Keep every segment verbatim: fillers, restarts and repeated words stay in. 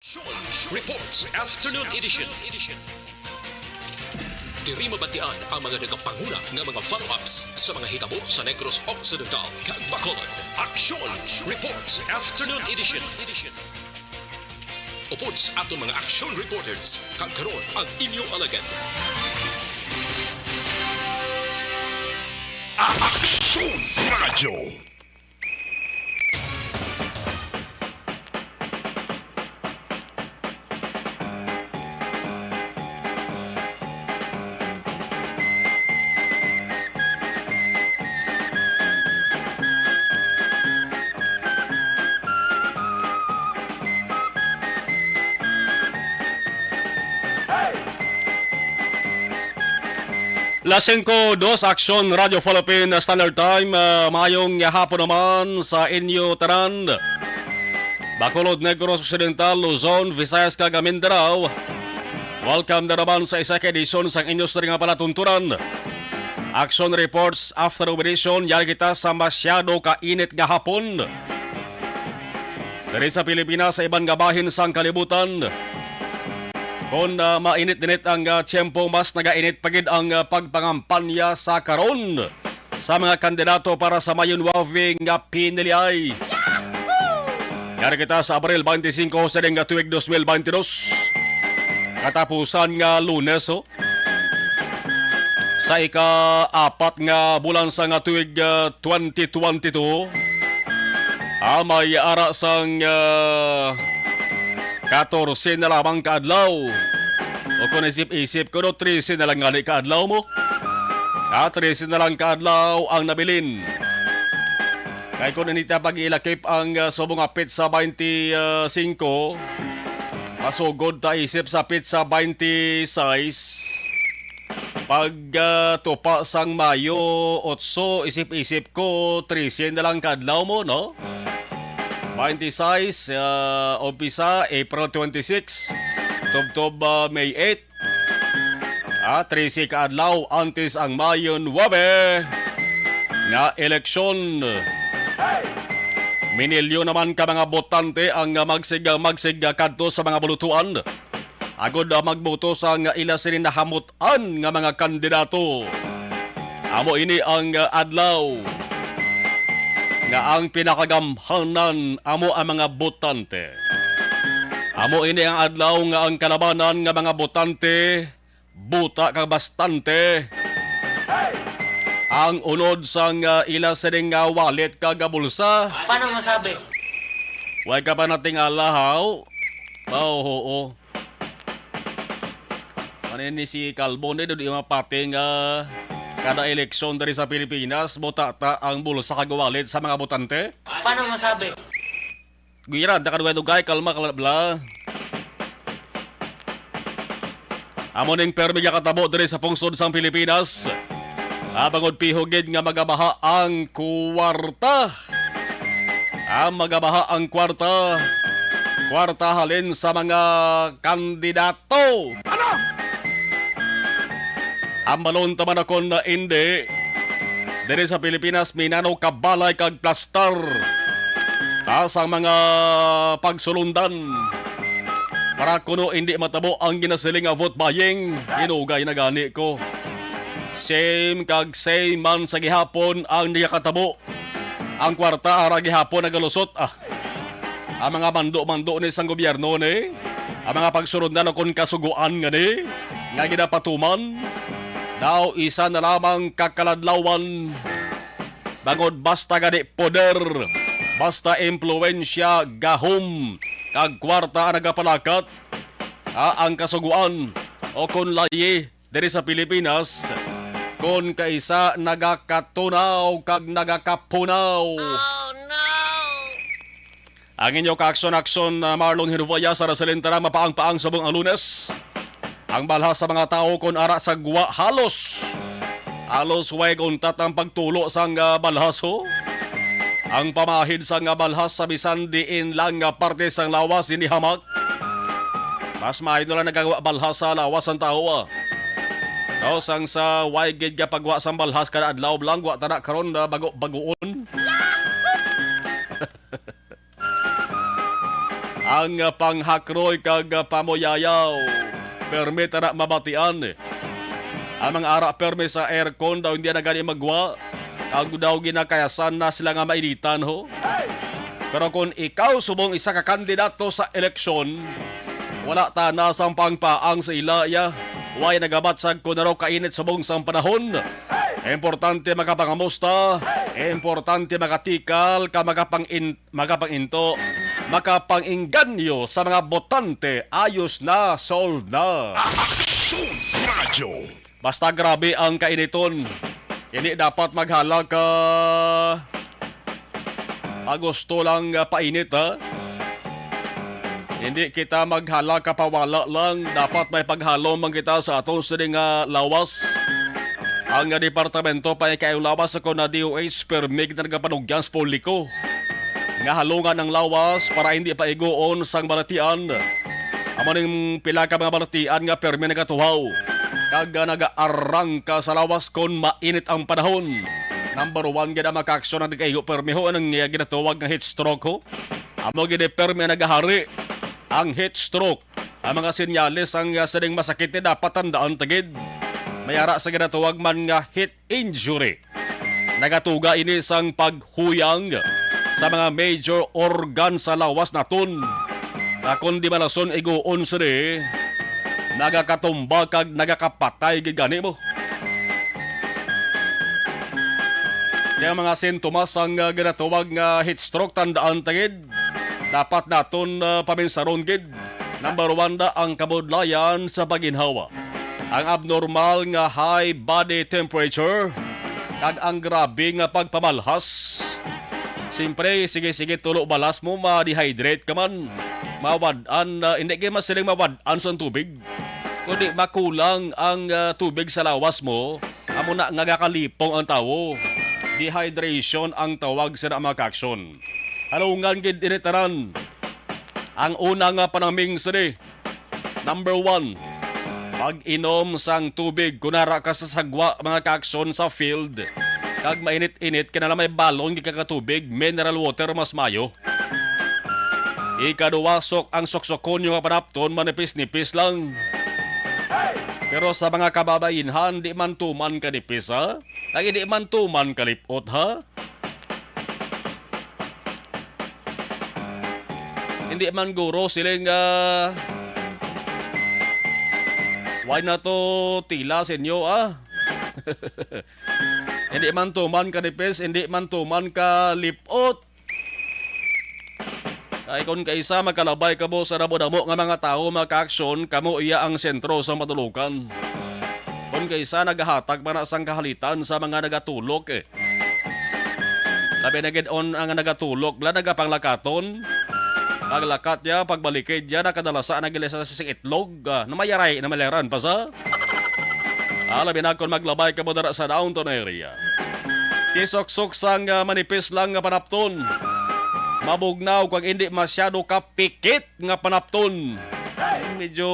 Aksyon Reports Afternoon Edition. Diri mabatian ang mga nagapanguna nga mga follow-ups sa mga hitabo sa Negros Occidental kag Bacolod. Aksyon Reports Afternoon Edition. Upod sa aton mga action reporters, kag karon ang inyo alagad. Aksyon Radyo. Las singko dos, Aksyon Radyo Philippine Standard Time. Ah, maayong hapon naman sa inyo tanan. Bacolod, Negros Occidental, Luzon, Visayas, kag Mindanao. Welcome na naman sa isa ka edisyon sang inyo sari nga palatuntunan. Action Reports Afternoon Edition, yari kita sa masyado ka init nga hapon. Diri sa Pilipinas, sa iban nga bahin sang kalibutan, kon, ah, mainit-init ang, ah, tiyempo, mas nagainit pa gid ang, ah, pagpangampanya sa karon sa mga kandidato para sa Mayo nuwebe nga piniliay. Yari kita sa Abril twenty-five sa ding nga tuig dos mil twenty-two. Katapusan nga Lunes, oh. Sa ika-apat nga bulan sa nga tuig, ah, twenty twenty-two, ah, may ara sang, ah, katorse na lamang ka adlaw. O kung isip-isip ko, no, trese na lang gani ka adlaw mo. Ah, trese na lang ka adlaw ang nabilin. Kay kung inita pag-ilakip ang, ah, subong nga petsa twenty-five, masugod ta isip sa petsa twenty-six. Pag, ah, tupa sang Mayo otso, isip-isip ko, trese na lang ka adlaw mo, no? Twenty-six, ah, umpisa, April twenty-six, tubtob, ah, May eight. Ah, trese ka adlaw antes ang Mayo nuwebe nga eleksyon. Minilyon naman ka mga botante ang, ah, magsig-, ah, magsig-, ah, kadto sa mga bulutuan. Agod, ah, magboto sa nga ila sini nahamut-an nga mga kandidato. Amo ini ang, ah, adlaw nga ang pinakagamhanan amo ang mga botante. Amo ini ang adlaw nga ang kalabanan nga mga botante, buta kag bastante, ang unod sang, ah, ila sining, ah, wallet kag, ah, bulsa. Paano masabi? Way ka pa natingala, haw? Oo, oo. Ano ni si Calvo ni, di mapati nga kada eleksyon diri sa Pilipinas, butata ang bulsa kag wallet sa mga botante? Paano masabi? Guiran, da kadugay-dugay, kalma, kalma. Amo ning permi nga katabo diri sa pungsod sang Pilipinas. Ah, bangod pihog gid nga magabaha ang kwarta. Ah, magabaha ang kwarta. Kwarta halin sa mga kandidato. Ano? Hambalon ta man akon na indi. Diri sa Pilipinas, minano ka balay kag plastar. Ah, sa mga pagsulundan. Para kuno indi matabo ang ginasiling nga vote buying, hinugay na gani ko. Same kag same man sa gihapon ang nagakatabo. Ang kwarta ara gihapon nagalusot, ah. Ang mga mando-mando ni sang gobyerno ni, ang mga pagsulundan kon kasugoan nga ni, nga ginapatuman, daw isa na lamang ka kaladlawan. Bangod basta gani poder, basta impluwensya, gahom, kag kwarta ang nagapalakat, ah, ang kasugoan, o kon layi, diri sa Pilipinas, kon kaisa nagakatunaw kag nagakapunaw. Oh, no! Ang inyo ka-aksyon-aksyon, ah, Marlon Hinuvoya sa Rasalintara, mapaang-paang subong ang Lunes. Ang balhas sa mga tawo kon ara sa gwa halos. Halos way guntat ang pagtulo sang, ah, balhas, ho. Ang pamahid sang, ah, balhas sa bisan diin lang nga parte sang lawas hindi hamak. Mas maayo na lang nagagawa balhas sa lawas ang tawo, ah. No, sang sa way gid nga pagwa sang balhas kada adlaw lang, wa tana karon na bago-bagoon. ang, ah, panghakroy kag, ah, pamuyayaw. Permi ta na mabatian. Ang mga ara permi sa aircon daw hindi na gani magwa. Kag daw ginakayasan na sila nga mainitan, ho. Pero kung ikaw subong isa ka kandidato sa eleksyon, wala ta na sang pangpaang sa ila, ya. Way nagabatsag kung ano kainit subong sang panahon. Importante makapangamusta, importante makatikal, ka makapangin-, makapanginto, makapangingganyo sa mga botante, ayos na, solve na. Aksyon Radyo. Basta grabe ang kainiton. Hindi dapat maghala ka Agosto lang, ah, painit, ha? Hindi kita maghala ka pawala lang. Dapat may paghalom man kita sa aton sini nga lawas. Ang, ah, departamento pa kay lawas ako na D O H permig na nagapanugyan sa publiko nga halungan ang lawas para hindi pa iguon sang balatian. Amo ning pila ka mga balatian nga permi nagatuhaw kag, ah, nagaarangka sa lawas kon mainit ang panahon. Number one gid ang makaaksyon ang nagkaigo permi ho, anong, ah, ginatawag nga heat stroke ho. Amo gid ni permi nagahari ang heat stroke. Ang mga senyales ang, ah, sining masakit ni dapat tandaan ta gid. May ara sa ginatawag man nga heat injury. Nagatuga ini sang paghuyang sa mga major organ sa lawas naton. Nga kon di malason iguon sini, nagakatumba kag nagakapatay gid gani mo. Kaya mga sintomas ang, ah, ginatawag nga heat stroke, tandaan ta gid. Dapat naton, ah, paminsaron gid. Number one na ang kabudlayan sa paginhawa. Ang abnormal nga high body temperature kag ang grabe nga pagpamalhas. Siyempre, sige-sige tulo balas mo, ma-dehydrate ka man. Mawad-an, ah, hindi kayo masiling mawad-an sa tubig. Kundi makulang ang, ah, tubig sa lawas mo, amo na nga gakalipong ang tawo. Dehydration ang tawag sa mga kaaksyon. Halungan gid ini tanan. Ang una nga panaming sini, number one, pag-inom sang tubig. Kunara ka sa sagwa, mga kaaksyon, sa field, kag mainit-init, kinala may balon gid ka tubig, mineral water, mas mayo. Ikaduwa, sok ang soksokon nyo nga panapton, manipis-nipis lang. Pero sa mga kababainhan, di man tuman kanipis, ha? Kag di man tuman kalipot, ha? Hindi man guro siling, ah, why na to tila sa inyo, ah? Hindi man tuman kanipis, hindi man tuman kalipot. Ay, kung kaisa makalabay kamo sa damo-damo nga mga tawo, mga kaaksyon, kamo iya ang sentro sa matulukan. Kung kaisa nagahatag pa na sang kahalitan sa mga nagatulok, eh. Labi na gid on ang nagatulok, bla, nagapanglakaton. Paglakat niya, pagbalikid niya, nakadalasa na gila sa sisig itlog, ah, namayaray, namalayaran pa sa. Ah, labi na kung maglabay kamo dara sa downtown area. Kisoksok sang, ah, manipis lang nga panapton. Mabugnaw kung hindi masyado kapikit nga panapton. Medyo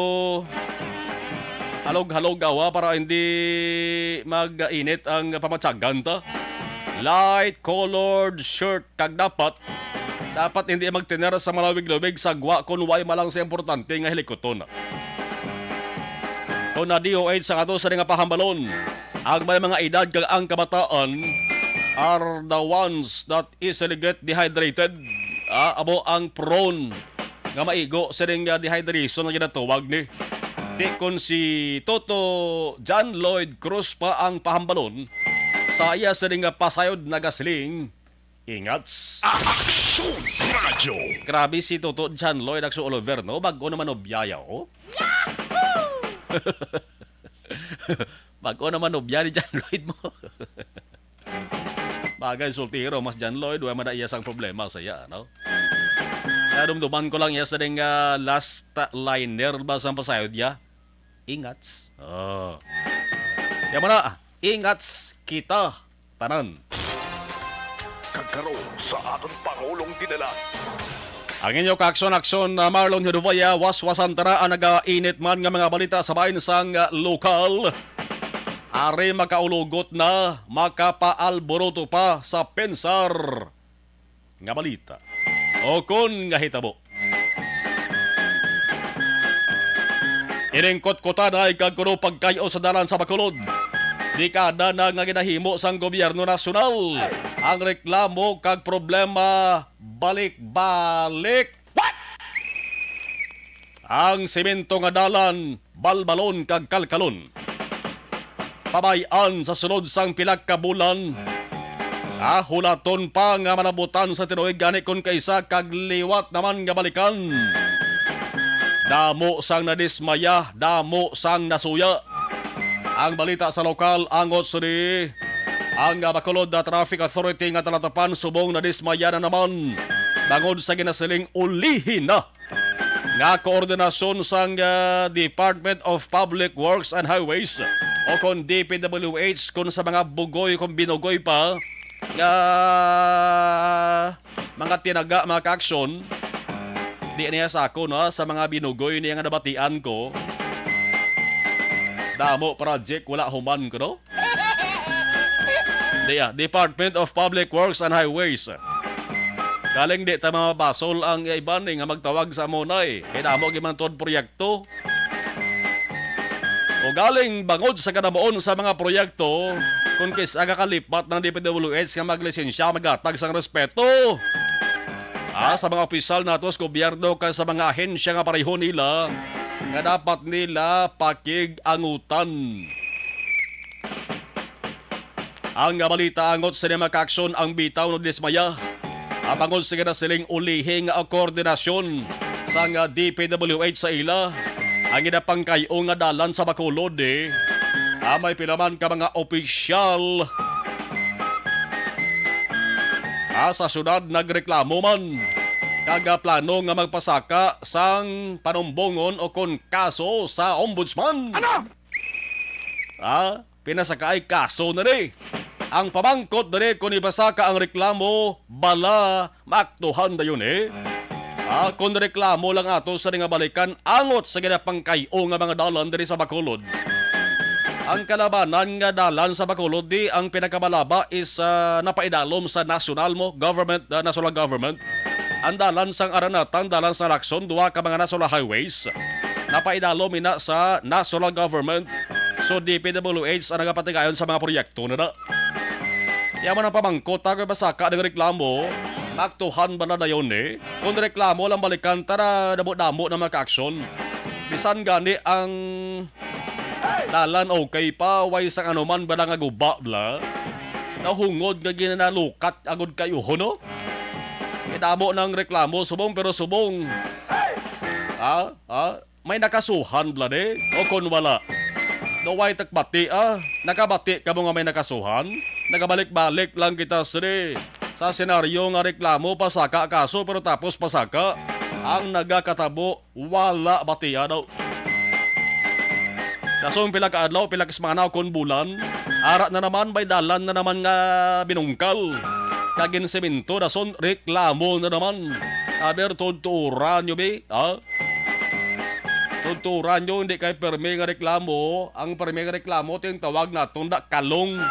halog-halog awa para hindi mag-init ang pamatsagan ta. Light colored shirt kag dapat, dapat hindi magtener sa malawig-lawig sa gwa kun way malang sa importante nga hilikuton. Kung na D O H sa ato sa nga pahambalon, ang may mga edad kag ang kabataan are the ones that easily get dehydrated. Ah, amo ang prone nga maigo sining, ah, dehydration nga ginatawag ni. Di kon si Toto John Lloyd Cruz pa ang pahambalon, sa iya sining, ah, pasayod nagasiling, "Ingats." Aksyon Radyo. Grabe si Toto John Lloyd, Aksyon Oliver, no? Bag-o naman o biyaya, oh. Bag-o naman o biya ni John Lloyd mo. Bagay, sultiro, mas John Lloyd, wala man na iya sang problema sa iya, no? Nadumduman ko lang iya sa ding, ah, last, ah, liner ba sa pasayod niya? Ingats. Oh. Kaya mo na, ingats kita tanan. Kag karon sa aton Pangulong Dinalan. Ang inyo kaaksyon-aksyon, ah, Marlon Hidovaya, waswasan tara ang nagainit man nga mga balita sa bahin sang, ah, lokal. Ari makaulugot na, makapaalboroto pa sa pensar nga balita o kon nga hitabo. Ining kutkutanay kag kuno pagkay-o sa dalan sa Bacolod. Dekada na nga ginahimo sang gobyerno nasyonal ang reklamo kag problema balik-balik. What? Ang semento nga dalan, balbalon kag kalkalon. Pabay-an sa sulod sang pila ka bulan, ah, hulaton pa nga malabutan sa tinuig gani kon kaisa kag liwat naman nga balikan. Damo sang nadismaya, damo sang nasuya. Ang balita sa lokal, angot sini ang, ah, Bacolod, ah, Traffic Authority nga talatapan subong nadismaya na naman bangod sa ginasiling ulihi na nga koordinasyon sang, ah, Department of Public Works and Highways o kon D P W H kon sa mga bugoy kon binugoy pa nga mga tinaga, mga kaaksyon. Di niya sa ako, no, sa mga binugoy niya nga nabatian ko. Damo project, wala human ko, no? Di, ah, Department of Public Works and Highways. Galing di ta mabasol ang iban, eh, nga magtawag sa amo na, eh. Kay damo gyud man tuod proyekto. O galing bangod sa kadamuon sa mga proyekto, kung kis-a nga kalipat ng D P W H nga maglisensya, maghatag sang respeto, ah, sa mga opisyal nato sa gobyerno kag sa mga ahensya nga pareho nila nga dapat nila pakig-angutan. Ang balita angot sa mga kaaksyon ang bitaw nadismaya. Ang bangod sa ginasiling ulihi nga koordinasyon sang D P W H sa ila, ang ginapangkay-o nga dalan sa Bacolod, eh, ah, may pila man ka mga opisyal, ah, sa syudad nagreklamo man kag, ah, plano nga magpasaka sang panumbongon o kon kaso sa ombudsman. Ano? Ah, pinasakaay kaso na ni. Ang pamangkot diri kung ipasaka ang reklamo, bala maaktuhan dayon, eh. Ah, kung reklamo lang ato sa nga balikan angot sa ginapangkay-o nga mga dalan diri sa Bacolod. Ang kalabanan nga dalan sa Bacolod di ang pinakamalaba is, ah, napaidalom sa nasyonal mo government, ah, national government. Ang dalan sang Aranatan, dalan sa Lacson, duha ka mga national highways. Napaidalom ina sa national government. So, D P W H ang nagapatigayon sa mga proyekto na na. Kaya man ang pamangkot, ako basaka ng reklamo, maaktuhan ba na dayon, eh? Kung reklamo lang balikan, tara, damo-damo na makaaksyon. Bisan gani ang dalan okay pa, way sang anuman ba na nga guba bla? Nahungod nga ginanalukat agud kayo, no? Kay damo ng reklamo, subong pero subong. Ha? Ha? May nakasuhan bla ni? O kon wala? Daw way takbati, ah. Nakabati ka mo nga may nakasuhan? Nagabalik-balik lang kita, sini. Sa senaryo nga reklamo, pasaka kaso, pero tapos pasaka. Ang nagakatabo, wala batiya daw. Dasong pila ka adlaw, pila ka semana o kon bulan, ara na naman, may dalan na naman nga binungkal. Kag ginsemento, dason reklamo na naman. Aber, tudturan nyo, be, ha? Tudturan nyo, hindi kay permi nga reklamo. Ang permi nga reklamo, ito yung tawag naton da kalong.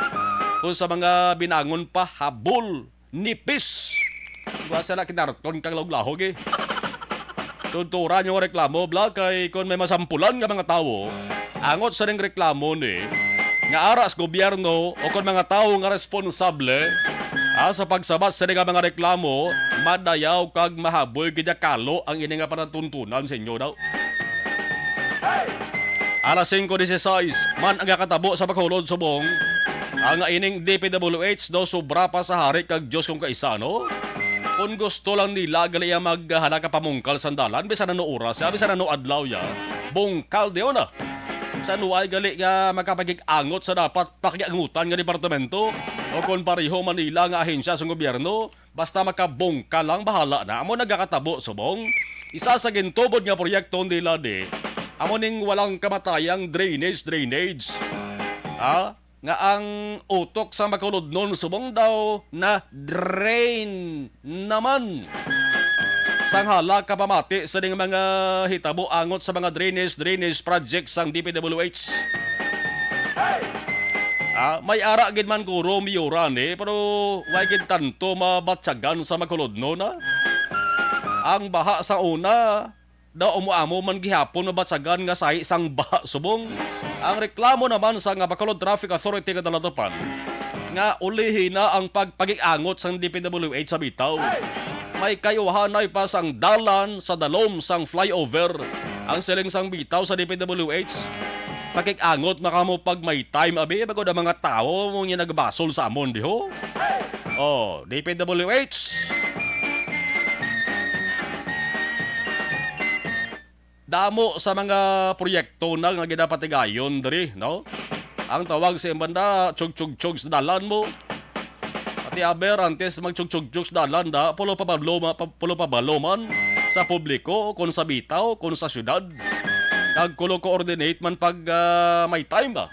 Kung sa mga binangon pa, habol. Nipis. Wa sila kinarton kang lahog-lahog, eh. Tudturan yung reklamo, bla, kay kung may masampulan nga mga tawo, angot sa ning reklamo ni, nga ara sa gobyerno o kung mga tawo nga responsable, ah, sa pagsabat sa nga mga reklamo, madayaw kag mahaboy gid kalo ang ini nga panatuntunan sa inyo daw. Alas singko dieciséis man ang kakatabo sa Bacolod, subong ang ining D P W H daw sobra pa sa hari kag Dios kung kaisa, no? Kung gusto lang nila gali ang maghala ka pamungkal sandalan, bisan ano oras ya, bisan ano adlaw ya, bungkal diyon na. Sa nuay gali nga makapagig-angot sa dapat pakiangutan nga departamento o kung pareho man nila nga ahensya sa gobyerno, basta makabungkal lang, bahala na. Amo nagakatabo, subong. Isa sa gintubod nga proyekto nila di, amo ning walang kamatayang drainage, drainage. Ha? Nga ang utok sa Bacolodnon, subong daw na drain naman. Sang hala ka pamati sa ding mga hitabo angot sa mga drainage, drainage project sang D P W H. Ah, may ara gid man kuro miyura ni, pero way gid tanto mabatyagan sa Bacolodnon, ah. Ang baha sa una, daw amo-amo man gihapon mabatsagan nga sahi sang baha subong. Ang reklamo naman sa nga Bacolod Traffic Authority nga dalatapan nga ulihi na ang pagpakig-angot sang D P W H sa bitaw. May kayuhanay pa sang dalan sa dalom sang flyover. Ang siling sang bitaw sa D P W H, pakig-angot na kamo pag may time, abi, bago na mga tawo mo nga nagbasol sa amon, diho. Oh, D P W H. Damo sa mga proyekto na nga ginapatigayon diri, no? Ang tawag sa imbanda, chug-chug-chug sa dalan mo. Pati aber, antes mag-chug-chug-chug sa dalan da, pulo pa balo, ma-, pa-, pulo pa balo man sa publiko, kung sa bitaw, kung sa syudad. Kag kulo coordinate man pag, ah, may time ba.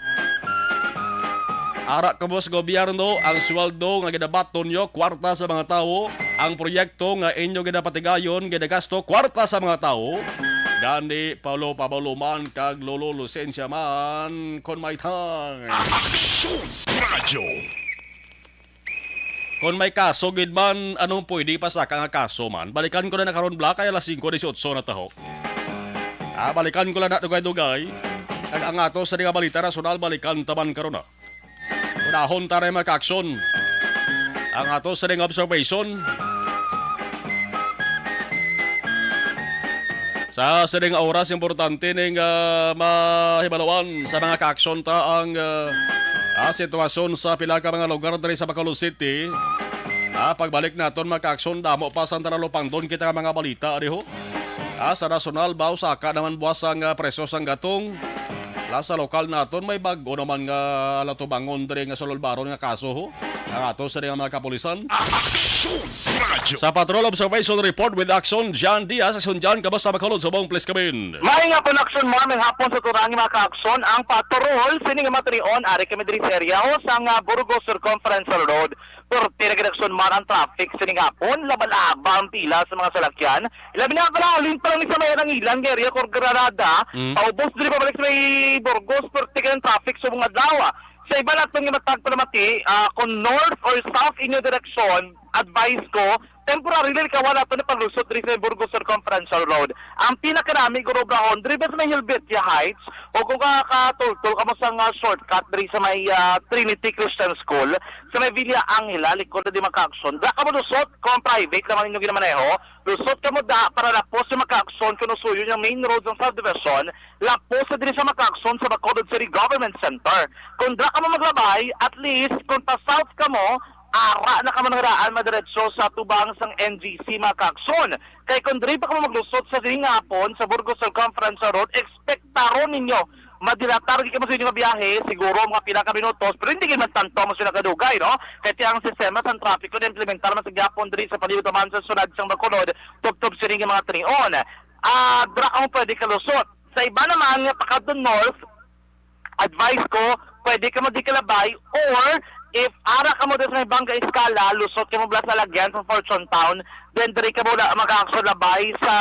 Ara kamo sa gobyerno, ang sweldo nga ginabaton nyo, kwarta sa mga tawo, ang proyekto nga inyo ginapatigayon, ginagasto, kwarta sa mga tawo. Gani, Paulo Pabaluman kag Lolo Lucencia man, kon may time. Aksyon Radyo. Kon may kaso gid man, anong pwede pa saka nga kaso man? Balikan ko na na karon, Bla, kay alas singko dieciocho na taho. Ah, balikan ko lang na dugay-dugay. Kag ang ato sa nga balita nasyonal, balikan taman karon na. Unahon ta na yung mga kaaksyon. Ang ato sa nga observation. Sa sining oras, importante ning, ah, mahibaluan sa mga kaaksyon ta ang, ah, ah, sitwasyon sa pila ka mga lugar diri sa Bacolod City. Ah, pagbalik naton, mga kaaksyon, damo pa sa talupangdon kita nga mga balita, diho. Ah, sa nasyonal ba, usa ka naman buwas ang, ah, presyo sang gatong. La, sa lokal naton, may bag-o naman nga latubangon diri nga sulolbaron nga kaso, ho. Ang ato sa mga kapulisan. Aksyon Radyo. Sa Patrol Observation Report with Action John Diaz. Action John, kamusta, Bacolod, subong, please come in. May nga production mo, may hapon sa tunang mga kaaksyon. Ang patrol, sining matinion, ari kami diri sa area, ho, sa nga Burgos Circumferential Road. Perti na gid, Aksyon, man ang traffic sining hapon. Laba-laba ang pila sa mga salakyan. Ilabi na pala, halin pa lang ni sa may Nangilan nga area, kor Granada. Mm. Paubos diri pabalik sa may Burgos, perti kay ang traffic subong adlaw. Sa iba naton nga matag palamati, ah, kung north or south inyo direksyon, advice ko, temporarily likawan naton ang paglusot diri sa Burgos Circumferential Road. Ang pinakanami guro obrahon diri ba sa may Helvetia Heights, o kung ka-, katultol kamo sa nga shortcut diri sa may, ah, Trinity Christian School, sa may Villa Angela, likod na di magkaaksyon. Dira kamo lusot, kung private naman inyo ginamaneho, lusot kamo da para lapos sa magkaaksyon, kung usuyo yung main road sa subdivision, lapos sa diri sa magkaaksyon sa Bacolod City Government Center. Kung dira kamo maglabay, at least, kung pa-south kamo, ara na kamo nangaraan madiretso sa tubang sang N G C, mga kaaksyon. Kay kung diri pa kamo maglusot sa sining hapon sa Burgos Circumferential Road, ekspektaron ninyo madilatar gid kamo sa inyong biyahe, siguro mga pila ka minutos, pero hindi gid man tanto mo sila kadugay, no? Kay ti ang sistema sa trapiko na implementar man sa gihapon diri sa palibot man sa syudad sang Bacolod, tubtob sining mga tinion. Ah, dira kamo pwede kalusot. Sa iba naman nga pakadto north, advice ko, pwede kamo di kalabay, or if ara kamo dito sa may Bangga Escala, lusot kamo bala sa lagyan sa Fortune Town, then diri kamo na magkaaksyon labay sa,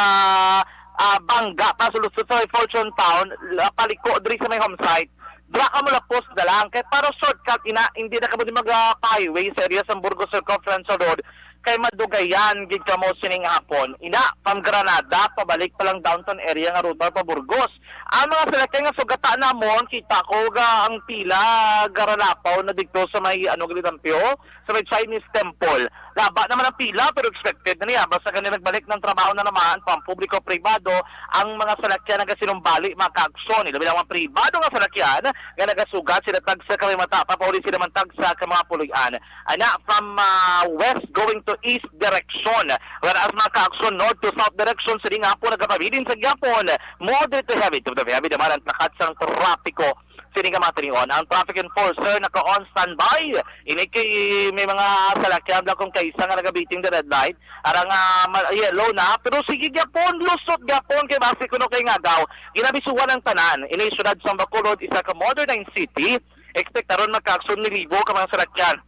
ah, Bangga, pa sa lusot sa may Fortune Town, la-, paliko diri sa may home site, dira kamo lapos na lang. Kay para shortcut, ina, hindi na kamo di mag, ah, highway sa area sa Burgos Circumferential Road, kay madugayan gid kamo sining hapon. Ina, from Granada, pabalik pa lang downtown area nga ruta pa Burgos. Ang mga salakyan nga sugata namon, kita ko ga ang pila garalapaw na dito sa may, ano, Galidampio, sa may Chinese Temple. Laba naman ang pila, pero expected na niya. Basta kani nagbalik ng trabaho na naman, pampubliko, pribado, ang mga salakyan nagasinumbali, mga kaaksyon. Ilabi lang mga pribado nga salakyan nga nagasugat, sila tagsa ka may mata, papauli sila man tagsa ka mga puloy-an. Ana, from, ah, west going to east direction. Whereas mga kaaksyon, north to south direction, sila nga po nagapabilin sa gyapon. Moderate to heavy, to the heavy naman ang takat sang trapiko. Sini nga mga tinion. Ang traffic enforcer naka-on standby. Ini kay may mga salakyan lang kung kaisa nga nagabiting the red light. Arang, ah, ma-, yellow na. Pero sige gyapon, lusot gyapon kay basi kuno kay ngagaw. Ginabisuhan ang tanan. Ini syudad sang Bacolod, isa ka modernized city. Ekspektaron magkaaksyon ni libo ka mga salakyan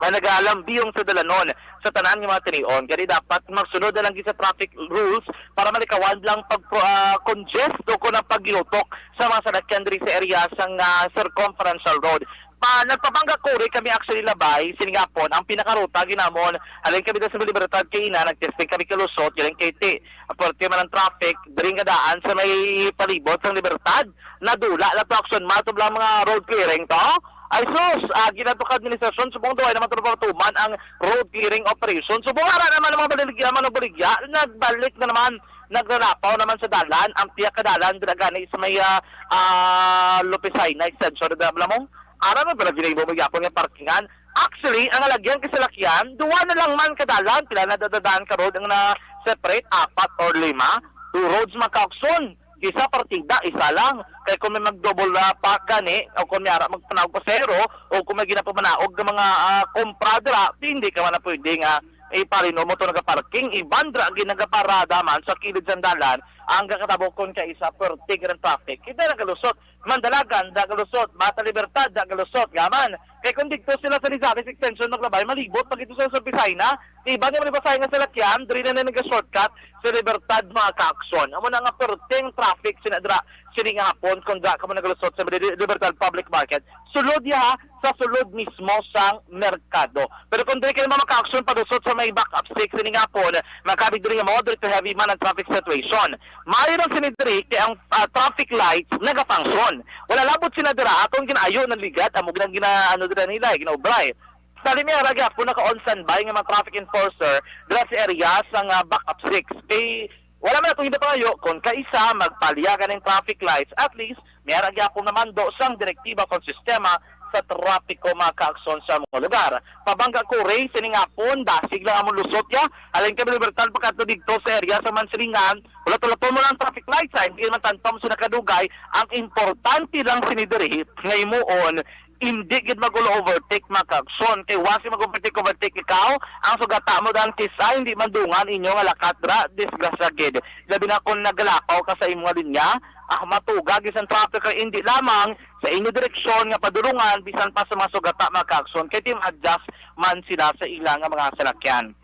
nga nagalambiyong sa dalanon sa tanan nga mga tinion. Gani dapat magsunod na lang gid sa traffic rules para malikawan lang pag, ah, congest o kung ang pagginutok sa mga salakyan diri sa area sang, ah, Circumferential Road. Pa, nagpabangga kuri kami actually, Labay, sining hapon. Ang pinakaruta ginamon, halin kami sa Libertad kay ina, nag-testing kami kalusot, galing kay Ti. Pwerte man ang traffic, diri nga daan sa may palibot sang Libertad. Nadula na to, Action Mart, lang mga road clearing to. Ay sus, agi na to ka administrasyon, subong daw ay naman to napatuman ang road clearing operation. Subong ara naman ang mga baligya, mga baligya, nagbalik na naman, naglalapaw naman sa dalan, ang piyakadalan, dira gani sa may, ah, ah, Lupesay na extension, dira, Blamong. Ara man pala ginaibo mo gyapon nga parkingan. Actually, ang alagyan kay salakyan, duwa na lang man ka dalan, pila na dadadaan ka road ang na separate, apat or lima, two roads, mga kaakson. Kisa partida, isa lang. Kay kung may mag-double na pa gani, o kung may ara magpanawag pasero, o kung may ginapamanaog nga mga, ah, kompra dira, di, hindi ka man na pwede nga ipalino mo to nagaparking. Iban dira ginagaparada man sa kilid sang dalan, ang kakatabo kon kay isa, pwerte ka ng traffic. Kita na kalusot. Mandalagan, da galusot. Bata Libertad, da galusot. Gaman. Kay kung dito sila sa Rizales Extension maglabay, malibot pag ito sa Sabisay na. Iba nga malibasay nga salakyan, diri na na nag-shortcut sa Libertad, mga kaakson. Amo na nga perting traffic sina dra, sini nga hapon, kung dra ka mo nagalusot sa Li-, Libertad Public Market. Sulod ya, ha, sa sulod mismo sang merkado. Pero kung diri kayo mga kaakson, padusot sa may back up six, sini nga hapon, makabig diri nga moderate to heavy man ang traffic situation. Maayo lang sini diri kay ang, ah, traffic lights nagafunction. Wala labot sina dira, atong ginayo ng ligat, amo ginang gina-, ano dira nila, eh, ginaubray. Dali may ara gyapon naka-on standby nga mga traffic enforcer dira sa area sang, ah, back up six. Kay wala man atong ginapangayo kung kaisa magpalya kaning traffic lights, at least may ara gyapon namando sang direktiba kung sistema sa trapiko, mga kaakson sa mga lugar. Pabangga kuri, sining hapon, dasig lang among lusot ya. Alin kami Libertad, pagkadto dito sa area sa Mansilingan, ulat-ulaton mo lang traffic lights, ha, hindi man tantom sa nakadugay. Ang importante lang sini diri nga himuon, hindi gid mag-overtake, mga kaakson. Kay once mag-overtake, overtake ikaw, ang sugata mo daan kisa hindi mandungan inyo nga lakat ra, disgrasya gid. Labi na kung naglakaw ka sa imong linya, ah, matugag isang traffic kay hindi lamang sa inyo direksyon nga padulungan, bisan pa sa mga sugata, mga kaakson, kay team adjust man sila sa ila nga mga salakyan.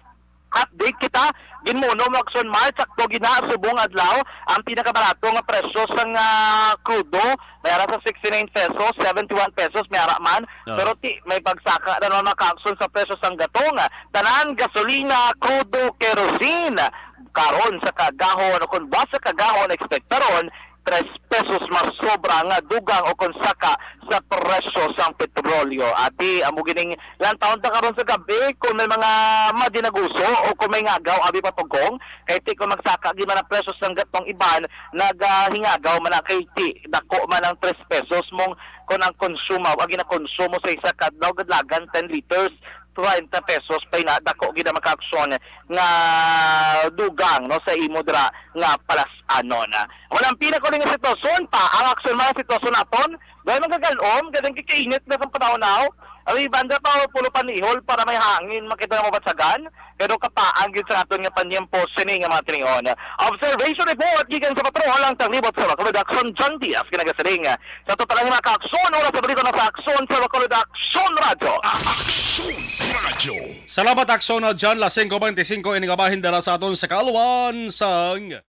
Update kita, ginmuno mo Action Mart, sakto gina, subong adlaw, ang pinakabarato nga presyo sang, ah, krudo, may ara sa sixty-nine pesos, seventy-one pesos, may ara man. Ah. Pero ti, may pagsaka na naman, mga kaakson, sa presyo sang gatong, tanan, gasolina, krudo, kerosene. Karon sa kagahon, o kung ba sa kagahon, expect karon, tres pesos mas sobra nga dugang o kung saka sa presyo sang petrolyo. Ati, amo gining lantawon ta karon sa gabi kung may mga madinaguso o kung may ngagaw, abi pa tugong. Kay ti kung magsaka gid man ang presyo sang gatong iban, nagahingagaw man na kay ti dako man ang tres pesos mong kung ang konsumo, ang ginakonsumo sa isa ka adlaw, kadlagan ten liters, treinta pesos pa ina, dako gid ang makaaksyon nga dugang, no, sa imo dira nga palas-anon. Wala ang pinakuli nga sitwasyon pa. Ang aksyon mga sitwasyon naton, dahil magagalom, gadang kikainit na sa panahon now. Ang iba banda pa, pulo panihol para may hangin, makita na mabatsagan. Pero kapaang gid sa aton nga panyempo sini nga mga tinion. Observation report gikan sa patrol ang tanglibot sa Bacolod Action, John Diaz, kinagasiling. Sa total nga mga kaaksyon, oras sa balita na sa aksyon sa Bacolod Action Radyo. Aksyon Radyo. Salamat, Aksyon na John. Las singko bente singko, ini kabahin dala sa aton sa kaalwan sang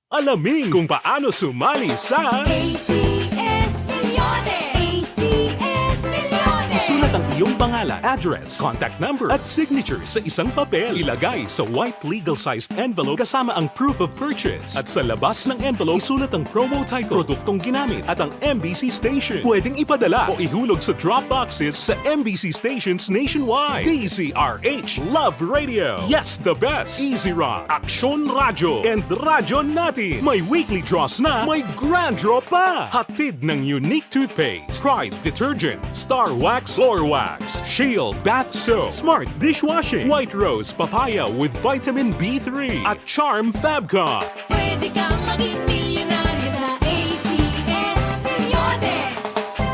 Alamin kung paano sumali sa A C S Milyones! A C S Milyones! Isulat ang iyong pangalan, address, contact number, at signature sa isang papel. Ilagay sa white legal-sized envelope kasama ang proof of purchase. At sa labas ng envelope, isulat ang promo title, produktong ginamit, at ang M B C station. Pwedeng ipadala o ihulog sa drop boxes sa M B C stations nationwide. D Z R H Love Radio. Yes, the best. Easy Rock, Aksyon Radyo, and Radyo Natin. May weekly draws na, may grand draw pa. Hatid ng Unique Toothpaste, Pride Detergent, Star Wax Floor Wax, Shield Bath Soap, Smart Dishwashing, White Rose Papaya with Vitamin B three, at Charm Fabcon. Pwede kang maging milyonaryo sa A C S Milyones.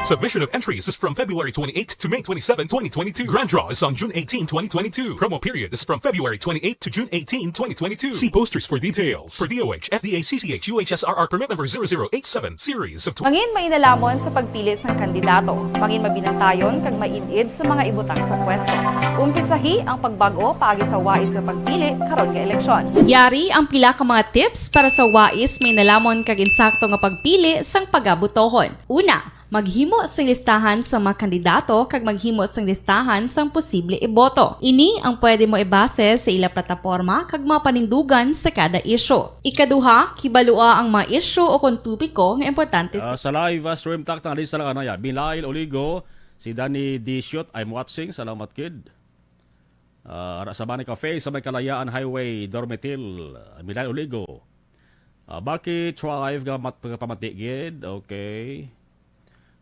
Submission of entries is from February twenty-eighth to May twenty-seven, twenty twenty-two. Grand draw is on June eighteenth, twenty twenty-two. Promo period is from February twenty-eighth to June eighteenth, twenty twenty-two. See posters for details. For D O H, F D A C C H U H S R R permit number zero zero eight seven, series of tw- Mangin mainalamon sa pagpili sang kandidato. Mangin mabinantayon kag maid-id sa mga ibutang sa pwesto. Umpisahi ang pagbag-o paagi sa wais nga pagpili karon nga eleksyon. Yari ang pila ka mga tips para sa wais, mainelamon kag insakto nga pagpili sang pagabutohon. Una, maghimo sing listahan sa mga kandidato kag maghimo sing listahan sang posible iboto. Ini ang pwede mo ibase sa ila plataporma kag mga panindugan sa kada isyu. Ikaduha, kibalua ang mga isyu o kon topiko nga importante sa Ah, sa live, ah, stream, taktak na lista lang, ano, ya. Milail Oligo, si Danny Disiot, I'm watching. Salamat, kid. Ah, ara sa Bani Cafe sa may Kalayaan Highway, Dormitil, ah, Milail Oligo. Ah, Baki Tribe nga mat-, pamatigid. Okay.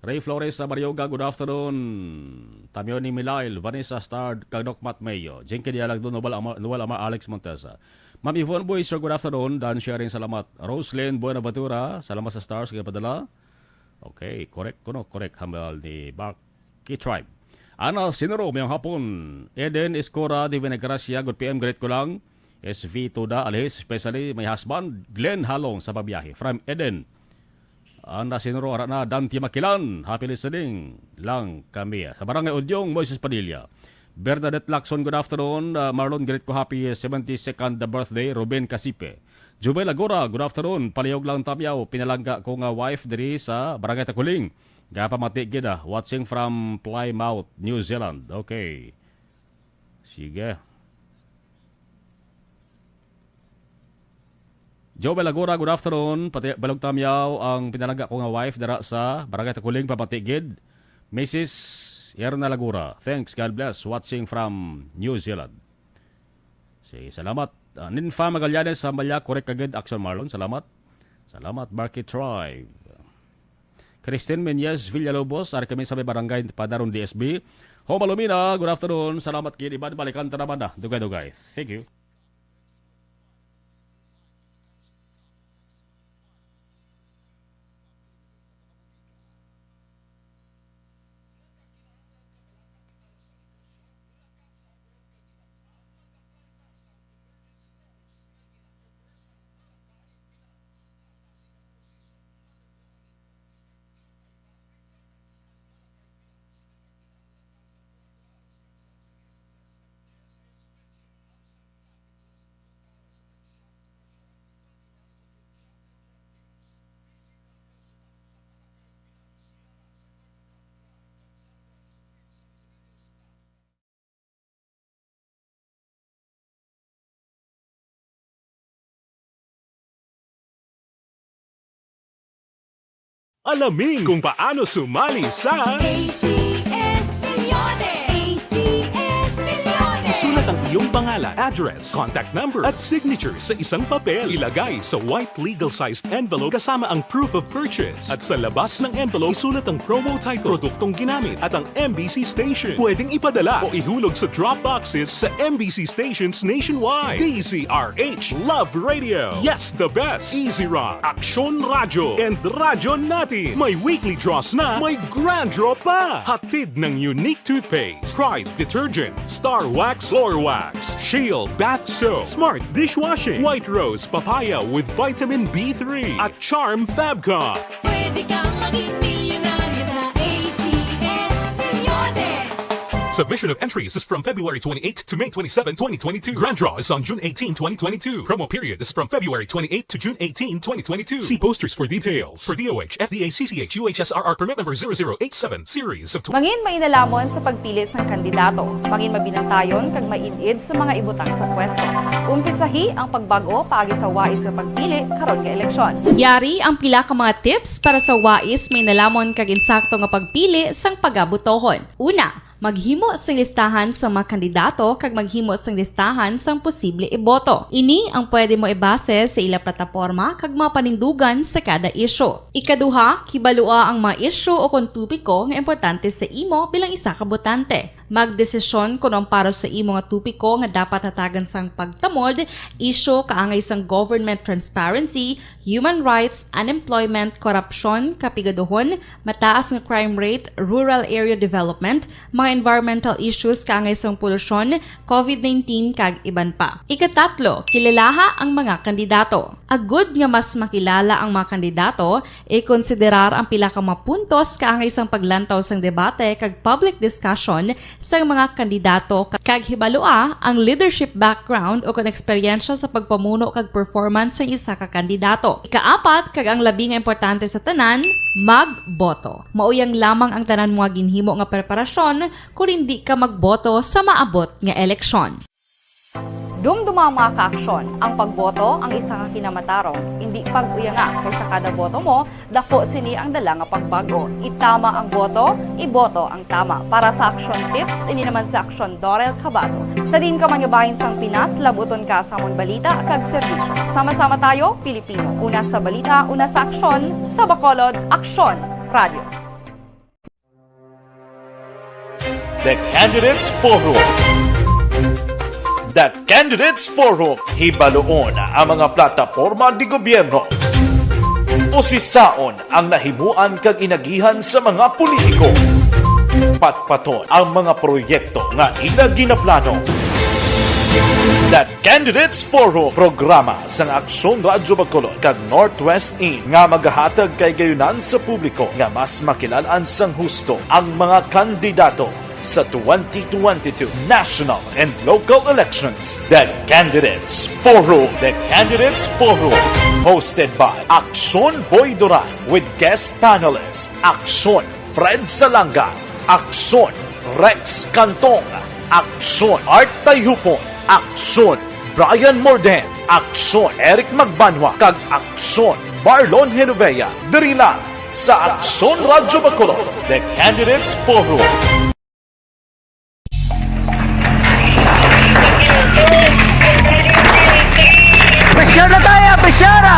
Ray Flores sa Barioga, good afternoon. Tamyo ni Milail, Vanessa Stard, kag Doc Matt Mayo. Jinky Dialagdo, Noel Ama, Noel Ama, Alex Montesa. Ma'am Yvonne Boy, sir, good afternoon. Dan Sharing, salamat. Roslyn Buenaventura, salamat sa stars kay padala. Okay, correct kuno, correct. Hambal ni Baki Tribe. Ana Sinero, mayong hapon. Eden Escora de Buenagracia, good P M, greet ko lang. S V Toda Alhis, especially my husband, Glenn Halong sa pagbiyahe. From Eden. Ana Sinero, ara na, Dante Makilan, happy listening lang kami. Sa Barangay Udyong, Moises Padilla. Bernadette Lacson, good afternoon. Uh, Marlon, greet ko, happy seventy-second birthday. Ruben Casipe. Jubel Agora, good afternoon. Palihog lang, Tamyaw, pinalangga ko nga wife diri sa Barangay Takuling. Gapamati gid, ah. Watching from Plymouth, New Zealand. Okay. Sige. Joel Agora, good afternoon. Pati Balog Tamyaw ang pinalangga ko nga wife dira sa Barangay Takuling, pamati gid. Missus Erna Lagura, thanks, God bless. Watching from New Zealand. Sige, salamat. Ah, Ninfa Magallanes sa Malya, correct ka gid, Action Marlon. Salamat. Salamat, Marky Tribe. Christine Menyes Villalobos, ari kami sa may barangay Padaron, D S B. Ho Malumina, good afternoon. Salamat gid. Iban, balikan ta naman na. Dugay-dugay. Thank you. Alamin kung paano sumali sa A C S Millones. A C S Millones. Isulat ang iyong pangalan, address, contact number, at signature sa isang papel. Ilagay sa white legal-sized envelope kasama ang proof of purchase. At sa labas ng envelope, isulat ang promo title, produktong ginamit, at ang M B C station. Pwedeng ipadala o ihulog sa drop boxes sa M B C stations nationwide. D Z R H Love Radio. Yes, the best. Easy Rock, Aksyon Radyo, and Radyo Natin. May weekly draws na, may grand draw pa. Hatid ng Unique Toothpaste, Pride Detergent, Star Wax Floor Wax, Shield Bath Soap, Smart Dishwashing, White Rose Papaya with Vitamin B three, at Charm Fabcon. Pwede kang maging milyonaryo sa A C S Millones. Submission of entries is from February twenty-eighth to May twenty-seven, twenty twenty-two. Grand draw is on June eighteenth, twenty twenty-two. Promo period is from February twenty-eighth to June eighteenth, twenty twenty-two. See posters for details. For D O H, F D A C C H U H S R R permit number zero zero eight seven, series of tw- Mangin mainalamon sa pagpili sang kandidato. Mangin mabinantayon kag maid-id sa mga ibutang sa pwesto. Umpisahi ang pagbag-o paagi sa wais nga pagpili karon nga eleksyon. Yari ang pila ka mga tips para sa wais, mainelamon kag insakto nga pagpili sang pagabutohon. Una, maghimo sing listahan sa mga kandidato kag maghimo sing listahan sang posible iboto. Ini ang pwede mo ibase sa ila plataporma kag mga panindugan sa kada isyu. Ikaduha, kibalua ang mga isyu o kon topiko nga importante sa imo bilang isa ka botante. Magdesisyon kon ang para sa imo nga topiko nga dapat hatagan sang pagtamod, isyu kaangay sang government transparency, human rights, unemployment, korupsyon, kapigaduhon, mataas nga crime rate, rural area development, mga environmental issues kaangay sang polusyon, covid nineteen, kag iban pa. Ikatatlo, kilalaha ang mga kandidato. Agud nga mas makilala ang mga kandidato, ikonsiderar ang pila ka mga puntos kaangay sang paglantaw sang debate kag public discussion sang mga kandidato, kag hibalua ang leadership background o kon eksperyensya sa pagpamuno kag performance sang isa ka kandidato. Ikaapat, kag ang labi nga importante sa tanan, magboto. Mao yang lamang ang tanan mo nga ginhimo nga preparasyon kon hindi ka magboto sa maabot nga eleksyon. Dumduma ang mga kaaksyon. Ang pagboto ang isa ka kinamatarong. Indi pag-uyanga, kay sa kada boto mo, dako sini ang dala nga pagbago. Itama ang boto, iboto ang tama. Para sa action tips, ini naman si Aksyon Dorel Cabato. Sa diin ka man nga bahin sang Pinas, labuton ka sa amon balita kag serbisyo. Sama-sama tayo, Pilipino. Una sa balita, una sa aksyon, sa Bacolod, Aksyon Radio. The Candidates Forum. The Candidates Forum. Hibaluon ang mga plataporma di gobyerno. Usisaon ang nahimuan kag inagihan sa mga politiko. Patpaton ang mga proyekto nga ila ginaplano. The Candidates Forum, programa sang Aksyon Radyo Bacolod kag Northwest In nga magahatag kahigayonan sa publiko nga mas makilal-an sang husto ang mga kandidato sa twenty twenty-two national and local elections. The Candidates Forum. The Candidates Forum, hosted by Aksyon Boy Duran with guest panelist Aksyon Fred Salanga, Aksyon Rex Cantong, Aksyon Art Tayhupon, Aksyon Brian Morden, Aksyon Eric Magbanwa, kag Aksyon Marlon Genovea, diri lang sa Aksyon Radyo Bacolod, The Candidates Forum. Pressure na tayo! Pressure na!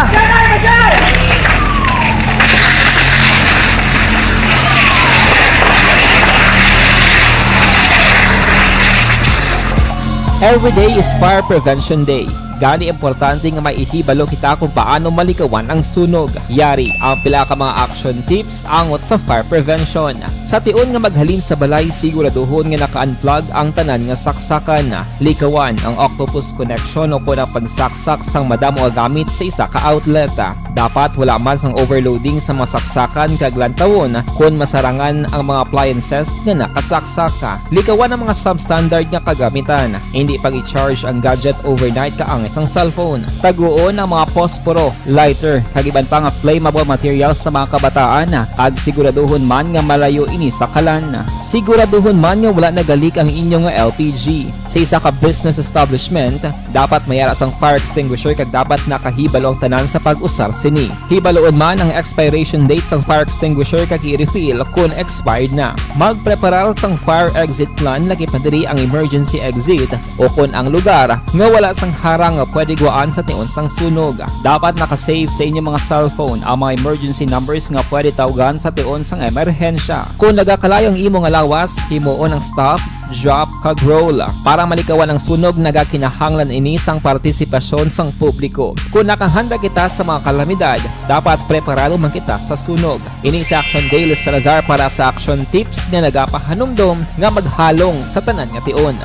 Every day is Fire Prevention Day. Gani importante nga may ihibalo kita kung paano malikawan ang sunog. Yari ang pila ka mga action tips angot sa fire prevention. Sa tion nga maghalin sa balay, siguraduhon nga naka-unplug ang tanan nga saksakan. Likawan ang octopus connection o kon ang pagsaksak sang madamo nga gamit sa isa ka outlet. Dapat wala man sang overloading sa mga saksakan kag lantawon kon masarangan ang mga appliances nga nakasaksak. Likawan ang mga substandard nga kagamitan. Hindi pag-i-charge ang gadget overnight kaangay sang cellphone. Taguon ang mga posporo, lighter, kag iban pa nga flammable materials sa mga kabataan, kag siguraduhon man nga malayo ini sa kalan. Siguraduhon man nga wala nagalik ang inyo nga L P G. Sa isa ka business establishment, dapat may ara sang fire extinguisher kag dapat nakahibalo ang tanan sa pag-usar sini. Hibaluon man ang expiration date sang fire extinguisher kag i-refill kon expired na. Magpreparar sang fire exit plan, lakip na diri ang emergency exit o kon ang lugar nga wala sang harang nga pwede guwaan sa tion sang sunog. Dapat naka-save sa inyo mga cellphone ang mga emergency numbers nga pwede tawgan sa tion sang emerhensya. Kon nagakalayo ang imo nga lawas, himuon ang stop, drop, kag roll. Para malikawan ang sunog, nagakinahanglan ini sang partisipasyon sang publiko. Kon nakahanda kita sa mga kalamidad, dapat preparado man kita sa sunog. Ini si Action Dale Salazar para sa Action Tips nga nagapahanumdom nga maghalong sa tanan nga tion.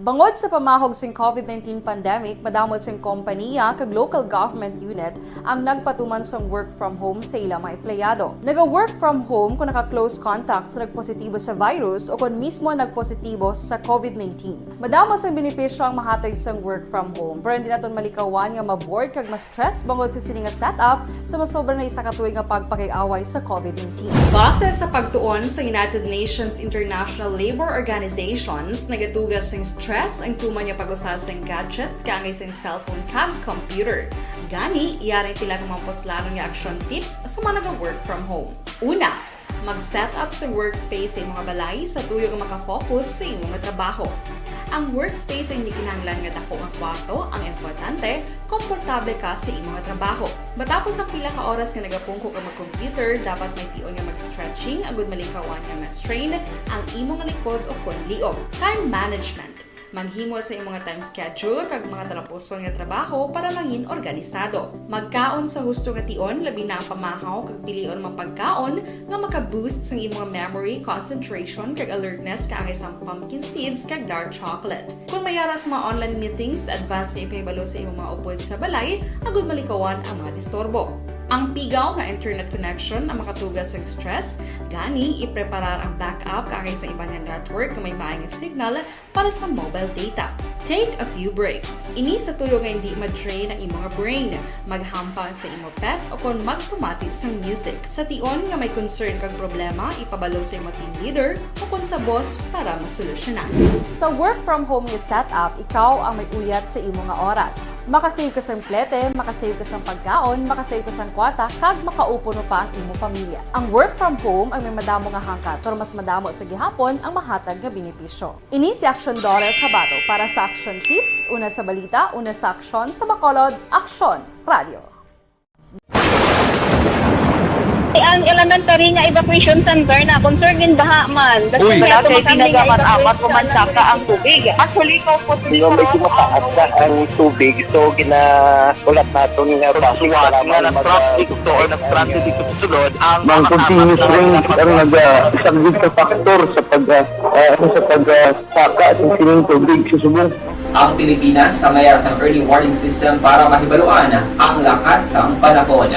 Bangod sa pamahog sing covid nineteen pandemic, madamo sing kompaniya kag local government unit ang nagpatuman sang work from home sa ila mga empleyado. Naga-work from home kon naka-close contact sa nagpositibo sa virus o kon mismo nagpositibo sa covid nineteen. Madamo sang benepisyo ang mahatag sang work from home, pero hindi naton malikawan nga ma-bored kag ma-stress bangod sa sini nga setup sa masobra na isa ka tuig nga pagpakig-away sa covid nineteen. Base sa pagtuon sa United Nations International Labor Organizations, nagatuga sing stress ang tuman nga pag-usa sing gadgets kaangay sing cellphone kag computer. Gani, yari ang pila ka mga puslanon nga action tips sa mga naga-work from home. Una, mag-set up sa workspace sa imo nga balay sa tuyo nga maka-focus sa imo nga trabaho. Ang workspace ay hindi kinahanglan nga dako nga kwarto. Ang importante, komportable ka sa imo nga trabaho. Matapos ang pila ka oras nga nagapungko ka mag-computer, dapat may tion nga mag-stretching agud malikawan nga ma-strain ang imo nga likod o kon liog. Time management. Maghimo sa imo nga time schedule kag mga talapuson nga trabaho para mangin organisado. Magkaon sa husto nga tion, labi na ang pamahaw kag pilion mga pagkaon nga maka-boost sang imo nga memory, concentration, kag alertness, kaangay sang pumpkin seeds kag dark chocolate. Kung may ara sa mga online meetings, advance nga ipahibalo sa imong mga upod sa balay agud malikawan ang mga disturbo. Ang pigaw nga internet connection ang makatuga sa stress, gani ipreparar ang backup kaangay sa iban nga network nga may maay nga signal para sa mobile data. Take a few breaks. Ini sa tuyo nga hindi ma-drain ang imong brain. Maghampang sa imo pet o kon magpamati sang music. Sa tion nga may concern kag problema, ipabalo sa imo team leader o kon sa boss para masolusyonan. Sa work from home nga setup, ikaw ang may uyat sa imo nga oras. Makasave ka sang plete, makasave ka sang pagkaon, makasave ka sang kwarta, kag makaupo pa ang imo pamilya. Ang work from home ang may madamo nga hangkat, pero mas madamo sa gihapon ang mahatag nga benepisyo. Ini si Aksyon Daughter Kabato para sa Aksyon Tips, una sa balita, una sa aksyon, sa Bacolod, Aksyon Radio. Ang elementary nga evacuation center na concern gin baha man. Uy. Wala kay tinaga man amat o mansaka ang tubig. Actually, ko po Medyo mataas na ang tubig, so ginaulat naton nga bus nga nag-traffic to or nag-transit dito sa sulod ang mga continuous rain ang nagasaglit sa factor sa pag, ah, ah, sa pag, ah, saka sa sining tubig sa subong. Ang Pilipinas ang may sang early warning system para mahibaluan ang lakat sang panahon.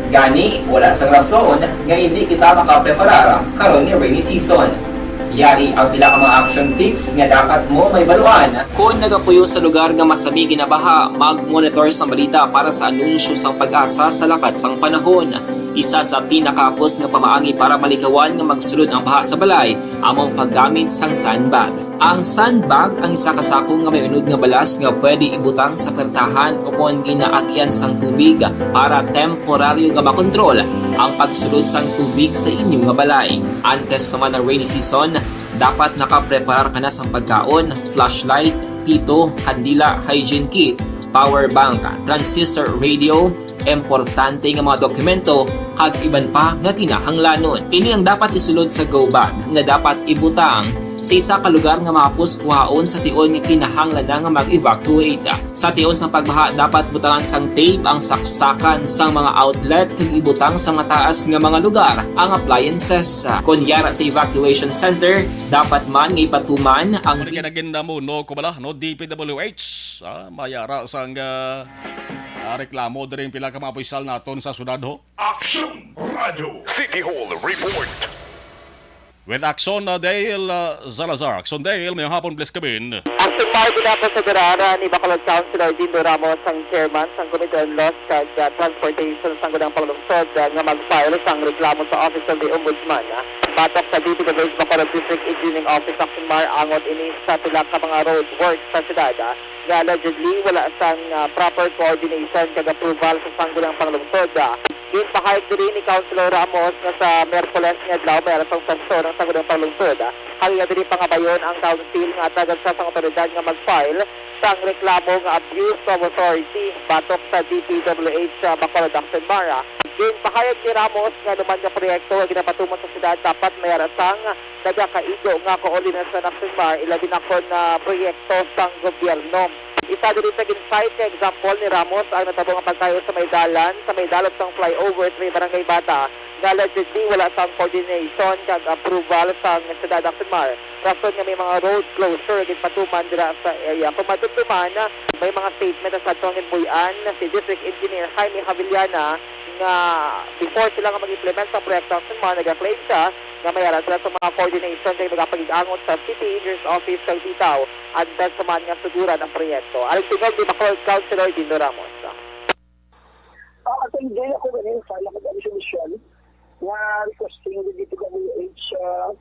Gani, wala sang rason nga hindi kita makapreparar karon ni rainy season. Yari ang pila ka mga action tips nga dapat mo mahibaluan. Kon nagapuyo sa lugar nga masami ginabaha, mag-monitor sang balita para sa anunsyo sang PAGASA sa lakat sang panahon. Isa sa pinakahapos nga pamaagi para malikawan nga magsulod ang baha sa balay amo ang paggamit sang sandbag. Ang sandbag ang isa ka sako nga may unod nga balas nga pwede ibutang sa pertahan o kon ginaagian sang tubig para temporaryo nga makontrol ang pagsulod sang tubig sa inyo nga balay. Antes pa man ang rainy season, dapat nakapreparar ka na sang pagkaon, flashlight, pito, kandila, hygiene kit, power bank, transistor radio, importante nga mga dokumento, kag iban pa nga kinahanglanon. Ini ang dapat isulod sa go bag nga dapat ibutang sa isa ka lugar nga mahapos kuhaon sa tion nga kinahanglan na nga mag-evacuate. Sa tion sang pagbaha, dapat butangan sang tape ang saksakan sang mga outlet kag ibutang sa mataas nga mga lugar ang appliances. Kon yara sa evacuation center, dapat man nga ipatuman ang Ano kaya naging namuno ko bala, no? D P W H, ah, mayara sang, ah, ah, reklamo diri ang pila ka mga opisyal naton sa syudad, ho. Aksyon Radyo City Hall Report. With Aksyon, uh, Dale, uh, Salazar. Aksyon, Dale, mayong hapon, please come in. Aksyon, Mark, good hapon sa Durara ni Bacolod Councilor Dindo Ramos, ang chairman sang Committee on Laws kag, uh, Transportation sang Sangguniang Panglungsod, uh, nga mag-file sang reklamo sa Office of the Ombudsman, uh, batok sa D P W H Bacolod District Engineering Office, Aksyon, Mar, angot ini sa pila ka mga road works sa siyudad, uh, nga allegedly wala sang, uh, proper coordination kag approval sa Sangguniang Panglungsod, uh, Ginpahayag diri ni Councilor Ramos nga sa Miyerkules nga adlaw may aras ang sesyon ang Sangguniang Panglungsod, ah, kag iya diri pangabayon ang council nga hatagan siya sang awtoridad nga mag-file sang reklamo nga abuse of authority batok sa D P W H, ah, Bacolod, Aksyon, Mar. Ginpahayag ni Ramos nga anuman nga proyekto nga ginapatuman sa siyudad dapat may ara sang nagakaigo nga koordinasyon, Aksyon, Mar, ilabi na kon, ah, proyekto sang gobyerno. Isa diri sa gin-cite nga example ni Ramos ang natabo nga pagkayo sa may dalan, sa may dalop sang flyover sa may Barangay Bata, nga allegedly wala sang coordination kag approval sang siyudad, Aksyon, Mar. Rason nga may mga road closure ginpatuman dira sa area. Kung madumduman, may mga statement sa sadto nga ginpuy-an si District Engineer Jaime Javillana nga before sila nga mag-implement sa proyekto, Aksyon, Mar, nag-claim siya nga may ara sila sa mga coordination kag magapakig-angot sa City Engineer's Office kag Sitaw. Antes pa man nga suguran ang proyekto. Ang tingog ni Bacolod Councilor Dindo Ramos. Ah, atong day ako ganin, file ako ng resolution nga requesting the D P W H, uh,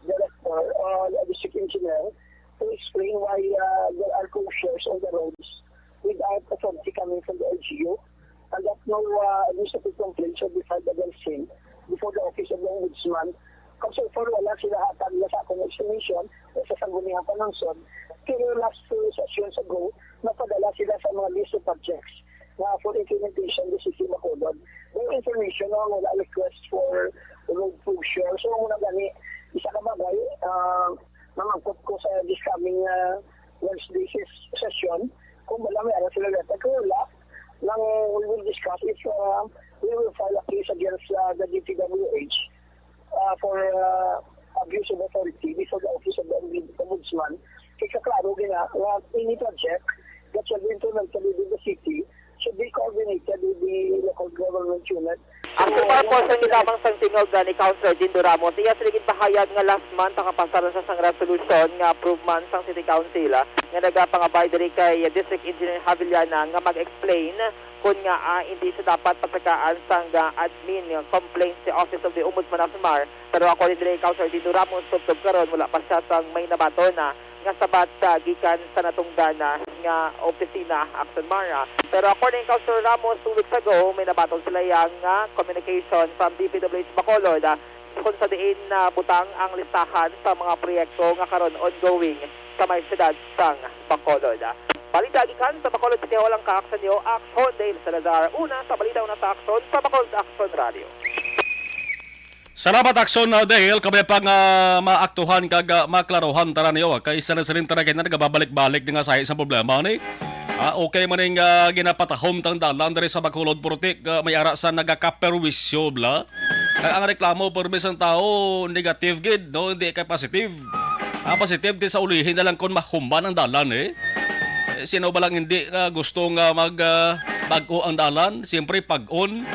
director, uh, the district engineer to explain why, uh, there are closures on the roads without authority coming from the L G U. And that no, uh, administrative complaints should be filed against him before the Office of the Ombudsman Kung so far, wala sila hatag na sa akong estimation o sa Sangguniang Panungsod. Pero last two sessions ago, napadala sila sa mga list of projects na for implementation the city Bacolod. May information na wala request for road closure. So, muna gani, isa ka bagay, ah, mamangkot ko sa this coming, ah, Wednesday ses-, session, kung wala may ara sila letter. Kung wala, lang we will discuss if, ah, we will file a case against, ah, the D P W H, ah, for, ah, abuse of authority before the Office of the Ombudsman. Kay kaklaro gina nga any project that shall be implemented within the city should be coordinated with the local government unit. Ang purpose ang ginamang sang tingog, ah, ni Councilor Dindo Ramos, iya sila ginpahayag nga last month ang kapasaran sa sang resolution nga approve man sang City Council, ah, nga nagapangabay diri kay District Engineer Javillana nga mag-explain kun nga, ah, hindi siya dapat patagaan sang, ah, admin nga complaint sa Office of the Ombudsman of Samar. Pero according diri kay Councilor Dindo Ramos, tubtob karon wala pa siya sang may nabaton na nga sabat, ah, gikan sa natungdan na nga opisina, Action Mara. Pero according kay Councilor Ramos, two weeks ago, may nabaton sila iya nga communication from D P W H Bacolod, ah, kung sa diin nabutang ang listahan sa mga proyekto nga karon ongoing sa may siyudad sang Bacolod. Balita gikan sa Bacolod City Hall ang ka-action niyo, Action Dale Salazar. Una sa balita, una sa aksyon sa Bacolod Action Radio. Salamat, Action, uh, Dale. Kabay pa nga maaktuhan kag, uh, maklaruhan tanan niyo, ah, kay sa nasalin tanan kay nagababalik-balik nga sahi sa problema ni. Ah, okay man ning, ah, ginapatahom tang dalan diri sa Bacolod, Purutik, ah, may ara sa nagakaperwisyo, bla. Kag ang reklamo, permi sang tawo, negative gid, no? Hindi kay positive. Ang positive, di sa ulihin na lang kung mahuman ang dalan, eh. Eh, sino ba lang hindi nga gusto nga mag, ah, bag-o ang dalan? Siyempre, pag-on.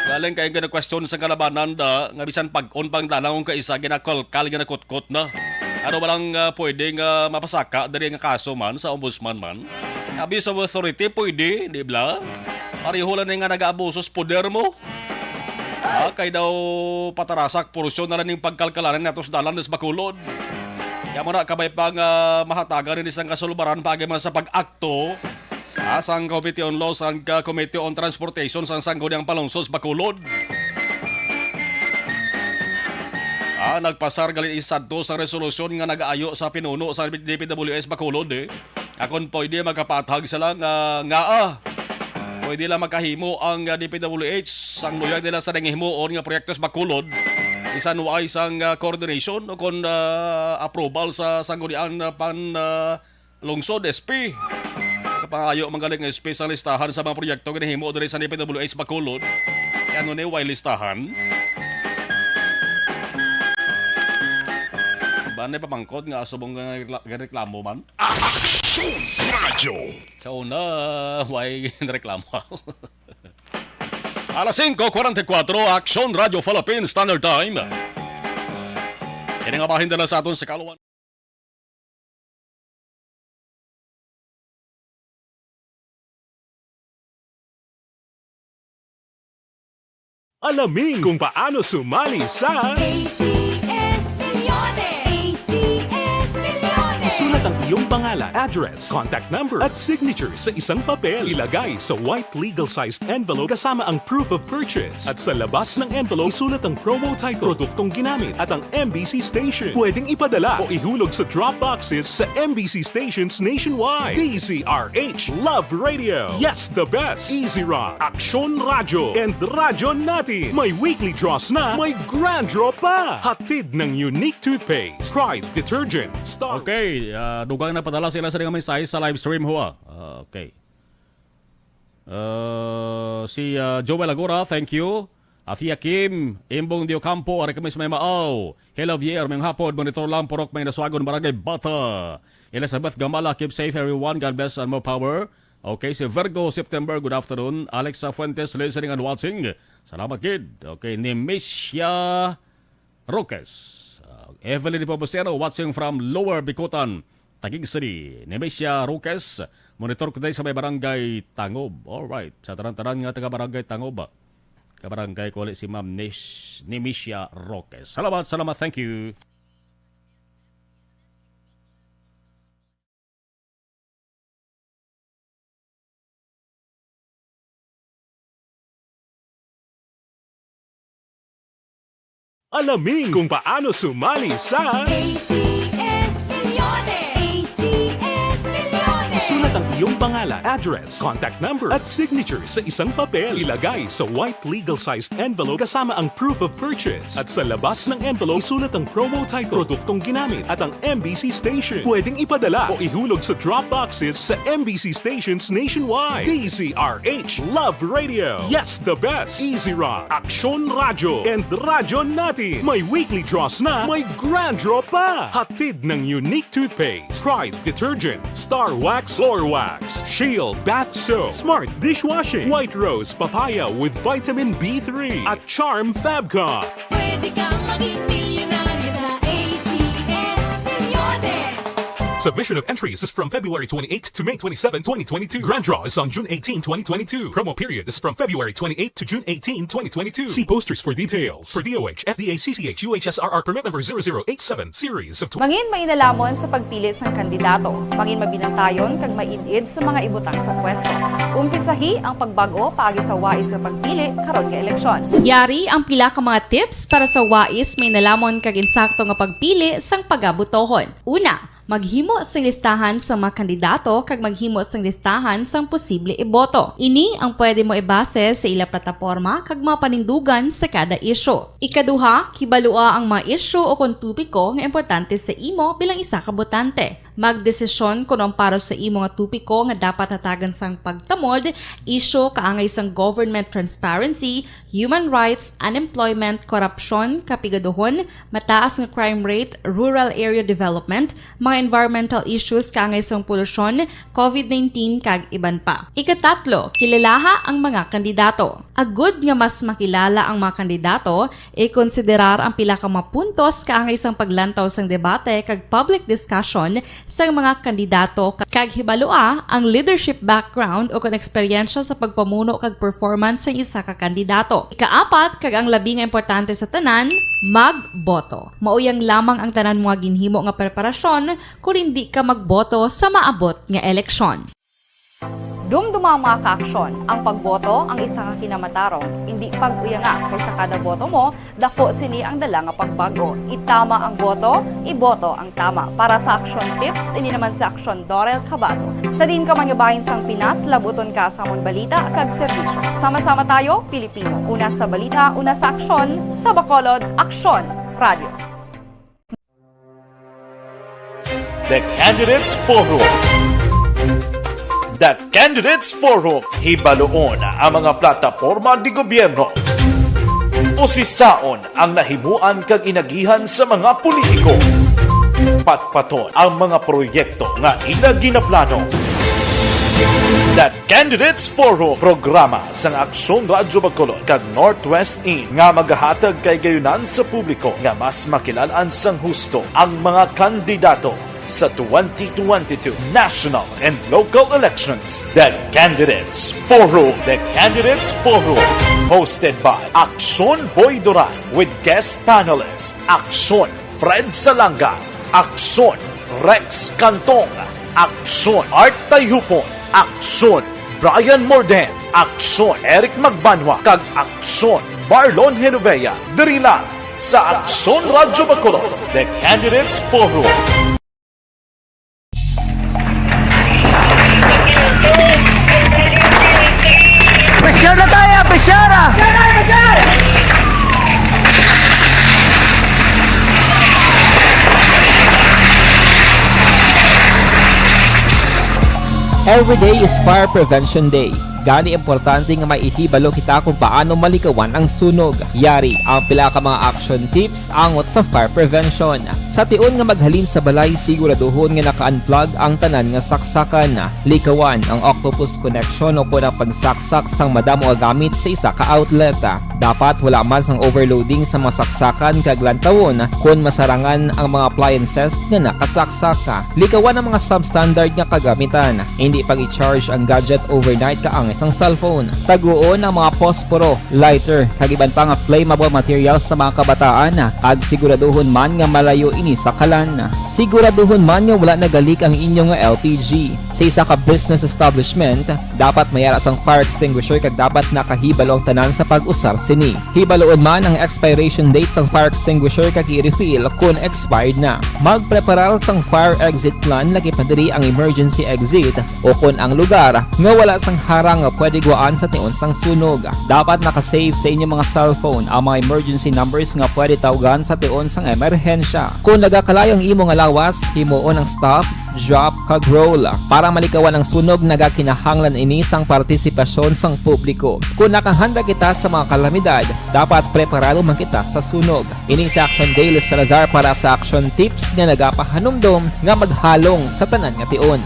Galing kay gina-question sa kalabanan da, nga bisan pag-on pang dalan kung kaisa, ginakalkal, ginakutkot na. Ano ba lang, ah, pwede nga mapasaka diri nga kaso man sa ombudsman man? Abuse of authority, pwede, di ba? Pareho lang ni nga nag-aabuso sa poder mo. Ah, kay daw patarasak porsyon na lang ning pagkalkalanan nato sa dalan sa Bacolod. Kaya mo na kabay pa nga mahatagan ni sang kasulbaran paagi man sa pag-akto, ah, sang Committee on Laws and, ah, Committee on Transportation sang Sangguniang Panungsod sa Bacolod. Ah, nagpasar gali ni Santos ang resolusyon nga nag-ayo sa pinuno sa D P W S Bacolod, eh. Akon pwede magkapatag sila nga, nga, ah, pwede lang makahimo ang, ah, D P W H sang luyag nila sa nangihimuon nga proyekto sa Bacolod, bisan way sang, ah, coordination o kon, ah, approval sa Sangguniang, ah, Pan, ah, Lungsod, S P. Kapangayo man galing nga S P sang listahan sa mga proyekto ginahimo diri sa D P W H Bacolod. Kay ano ni way listahan? Ba na pamangkot nga subong nga rekla-, nga reklamo man? Aksyon Radyo. Sa una, way reklamo. Alas singko kuwarenta y kuwatro, Aksyon Radyo Philippine Standard Time. Ini nga bahin dala sa aton sa kaluan. Alamin kung paano sumali sa A C S Millones. A C S Millones. Isulat ang iyong pangalan, address, contact number, at signature sa isang papel. Ilagay sa white legal-sized envelope kasama ang proof of purchase. At sa labas ng envelope, isulat ang promo title, produktong ginamit, at ang M B C station. Pwedeng ipadala o ihulog sa drop boxes sa M B C stations nationwide. D Z R H, Love Radio. Yes, the best. Easy Rock, Aksyon Radyo, and Radyo Natin. May weekly draws na, may grand draw pa. Hatid ng Unique Toothpaste, Pride Detergent, Star. Okay, ah, dugang na padala sila sa mga mensahe sa live stream, ho, ah. Ah, okay. Ah, si, ah, Joel Agora, thank you. Afia Kim, Imbong Diocampo, ari kami sa may Maaw. Hello, Vier, mayong hapon, monitor lang, Purok May Naswagon, Barangay Bata. Elizabeth Gamala, keep safe, everyone. God bless and more power. Okay, si Virgo September, good afternoon. Alexa Fuentes, listening and watching. Salamat, kid. Okay, Nemesia Roques. Ah, Evelyn Pobosero, watching from Lower Bicutan, Taguig City. Nemesia Roques, monitor ko sa may Barangay Tangob. Alright. Sa tanan-tanan nga taga Barangay Tangob, ka barangay ko si Ma'am Nish-, Nemesia Roques. Salamat, salamat. Thank you. Alamin kung paano sumali sa A C S Millones. A C S Millones. Isulat ang iyong pangalan, address, contact number, at signature sa isang papel. Ilagay sa white legal-sized envelope kasama ang proof of purchase. At sa labas ng envelope, isulat ang promo title, produktong ginamit, at ang M B C station. Pwedeng ipadala o ihulog sa drop boxes sa M B C stations nationwide. D Z R H Love Radio. Yes, the best. Easy Rock, Aksyon Radyo, and Radyo Natin. May weekly draws na, may grand draw pa. Hatid ng Unique Toothpaste, Pride Detergent, Star Wax, Floor Wax, Shield Bath Soap, Smart Dishwashing, White Rose Papaya with Vitamin B three, at Charm Fabcon. Pwede kang maging milyonaryo sa A C S Millones. Submission of entries is from February twenty-eighth to May twenty-seven, twenty twenty-two. Grand draw is on June eighteen, twenty twenty-two. Promo period is from February twenty-eighth to June eighteen, twenty twenty-two. See posters for details. For D O H, F D A, C C H, U H S R R permit number zero zero eight seven, series of tw- Mangin mainalhamon sa pagpili sang kandidato. Mangin mabinantayon kag maid-id sa mga ibutang sa pwesto. Umpisahi ang pagbag-o paagi sa wais nga pagpili karon nga eleksyon. Yari ang pila ka mga tips para sa wais, mainalhamon kag insakto nga pagpili sang pagabotohon. Una, maghimo sing listahan sa mga kandidato kag maghimo sing listahan sang posible iboto. Ini ang pwede mo ibase sa ila plataporma kag mga panindugan sa kada isyu. Ikaduha, kibalua ang mga isyu o kon topiko nga importante sa imo bilang isa ka botante. Magdesisyon kon ang para sa imo nga topiko nga dapat hatagan sang pagtamod, isyu kaangay sang government transparency, human rights, unemployment, korupsyon, kapigaduhon, mataas nga crime rate, rural area development, mga environmental issues kaangay sang polusyon, covid nineteen, kag iban pa. Ikatatlo, kilalaha ang mga kandidato. Agud nga mas makilala ang mga kandidato, ikonsiderar ang pila ka mga puntos kaangay sang paglantaw sang debate kag public discussion sang mga kandidato, kag hibalua ang leadership background o kon eksperyensya sa pagpamuno kag performance sang isa ka kandidato. Ikaapat, kag ang labi nga importante sa tanan, magboto. Mauyang lamang ang tanan mo nga ginhimo nga preparasyon kon indi ka magboto sa maabot nga eleksyon. Dumduma ang mga kaaksyon, ang pagboto ang isa ka kinamatarong, indi pag-uyanga, kay sa kada boto mo, daku sini ang dala nga pagbag-o. Itama ang boto, iboto ang tama. Para sa Aksyon Tips, ini naman si Aksyon Dorel Cabato. Sa diin ka man nga bahin sang Pinas, labuton ka sa amon balita kag serbisyo. Sama-sama tayo, Pilipino. Una sa balita, una sa aksyon, sa Bacolod, Aksyon Radio. The Candidates Forum. The Candidates Forum, hibaluon ang mga plataporma de gobyerno. Usisaon ang nahimuan kag inagihan sa mga politiko. Patpaton ang mga proyekto nga ila ginaplano. The Candidates Forum, programa sang Aksyon Radyo Bacolod kag Northwest In nga magahatag kahigayonan sa publiko nga mas makilalan sang husto ang mga kandidato sa twenty twenty-two national and local elections. The Candidates Forum. The Candidates Forum, hosted by Aksyon Boy Duran with guest panelist Aksyon Fred Salanga, Aksyon Rex Cantong, Aksyon Art Tayupon, Aksyon Brian Morden, Aksyon Eric Magbanwa, kag Aksyon Marlon Genovea, diri lang sa Aksyon Radyo Bacolod, The Candidates Forum. Pressure na tayo, pressure! Every day is Fire Prevention Day. Gani, importante nga maihibalo kita kung paano malikawan ang sunog. Yari ang pila ka mga action tips angot sa fire prevention. Sa tion nga maghalin sa balay, siguraduhon nga naka-unplug ang tanan nga saksakan. Likawan ang octopus connection o kon ang pagsaksak sang madamo nga gamit sa isa ka outlet. Dapat wala man sang overloading sa mga saksakan kag lantawon kon masarangan ang mga appliances nga nakasaksak. Likawan ang mga substandard nga kagamitan. Hindi pag-i-charge ang gadget overnight kaang Isang cellphone. Taguon ang mga posporo, lighter, kag iban pa nga flammable materials sa mga kabataan, kag siguraduhon man nga malayo ini sa kalan. Siguraduhon man nga wala nagalik ang inyo nga L P G. Sa isa ka business establishment, dapat may ara sang fire extinguisher kag dapat nakahibalo ang tanan sa pag-usar sini. Hibaluon man ang expiration date sang fire extinguisher kag i-refill kon expired na. Magpreparar sang fire exit plan, lakip na diri ang emergency exit, o kon ang lugar nga wala sang harang nga pwede guwaan sa tion sang sunog. Dapat naka-save sa inyong mga cellphone ang mga emergency numbers nga pwede tawgan sa tion sang emerhensya. Kung nagakalayo ang imo nga lawas, himuon ang stop, drop, kag roll. Para malikawan ang sunog, nagakinahanglan ini sang partisipasyon sang publiko. Kung nakahanda kita sa mga kalamidad, dapat preparado man kita sa sunog. Ini si Action Daily Salazar para sa Action Tips nga nagapahanumdom nga maghalong sa tanan nga tion.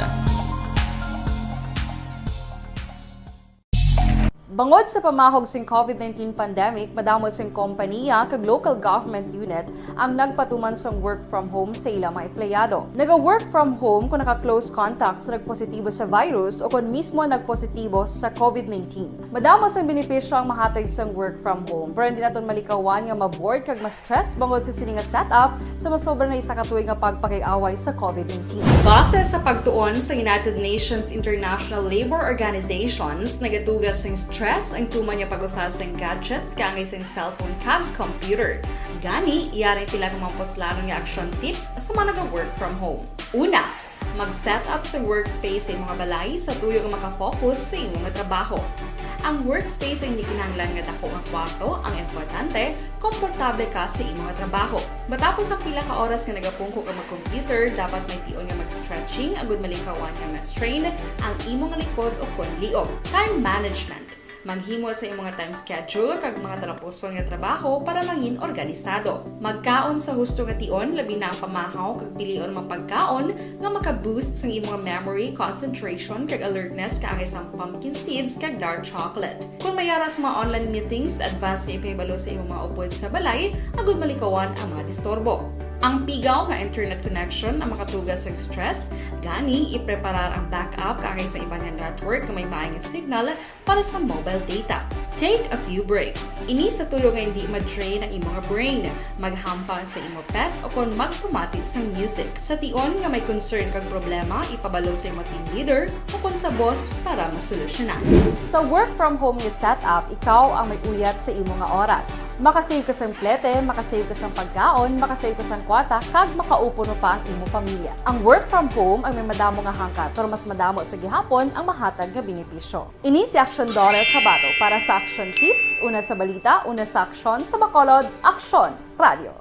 Bangod sa pamahog sing COVID nineteen pandemic, madamo sing kompaniya kag local government unit ang nagpatuman sang work from home sa ila mga empleyado. Naga-work from home kung naka-close contact sa nagpositibo sa virus o kon mismo nagpositibo sa COVID nineteen. Madamo sang benepisyo ang mahatag sang work from home, pero hindi naton malikawan nga ma-bored kag ma-stress bangod sa sini nga setup sa masobra na isa ka tuig nga pagpakig-away sa COVID nineteen. Base sa pagtuon sa United Nations International Labour Organizations, nagatuga sing stress ang tuman nga pag-usa sing gadgets kaangay sing cellphone kag computer. Gani, yari ang pila ka mga puslanon nga action tips sa mga naga-work from home. Una, mag-set up sa workspace sa imong balay sa tuyo nga maka-focus sa imong trabaho. Ang workspace ay hindi kinahanglan nga dako nga kwarto, ang importante, komportable ka sa imong trabaho. Matapos ang pila ka oras nga nagapungko ka mag-computer, dapat may tion nga mag-stretching agud malikawan nga ma-strain ang imong likod o kon liog. Time management. Maghimo sa imong time schedule kag mga talapuson nga trabaho para mangin organisado. Magkaon sa husto nga tion, labi na ang pamahaw, kag pilion ang mga pagkaon nga maka-boost sang imong memory, concentration, kag alertness, kaangay sang pumpkin seeds kag dark chocolate. Kung may ara sa mga online meetings, advance nga ipahibalo sa imong mga upod sa balay agud malikawan ang mga disturbo. Ang pigaw nga internet connection ang makatuga sa stress, gani ipreparar ang backup kaangay sa iban nga network nga may maay nga signal para sa mobile data. Take a few breaks. Ini sa tuyo nga hindi ma-drain ang imong brain. Maghampang sa imo pet o kon magpamati sang music. Sa tion nga may concern kag problema, ipabalo sa imo team leader o kon sa boss para masolusyonan. Sa work from home nga setup, ikaw ang may uyat sa imo nga oras. Makasave ka sang plete, makasave ka sang pagkaon, makasave ka sang kwarta, kag makaupo pa ang imo pamilya. Ang work from home ang may madamo nga hangkat, pero mas madamo sa gihapon ang mahatag nga benepisyo. Ini si Action Daughter Kabato para sa Action Tips, una sa balita, una sa aksyon, sa Bacolod, Aksyon Radio.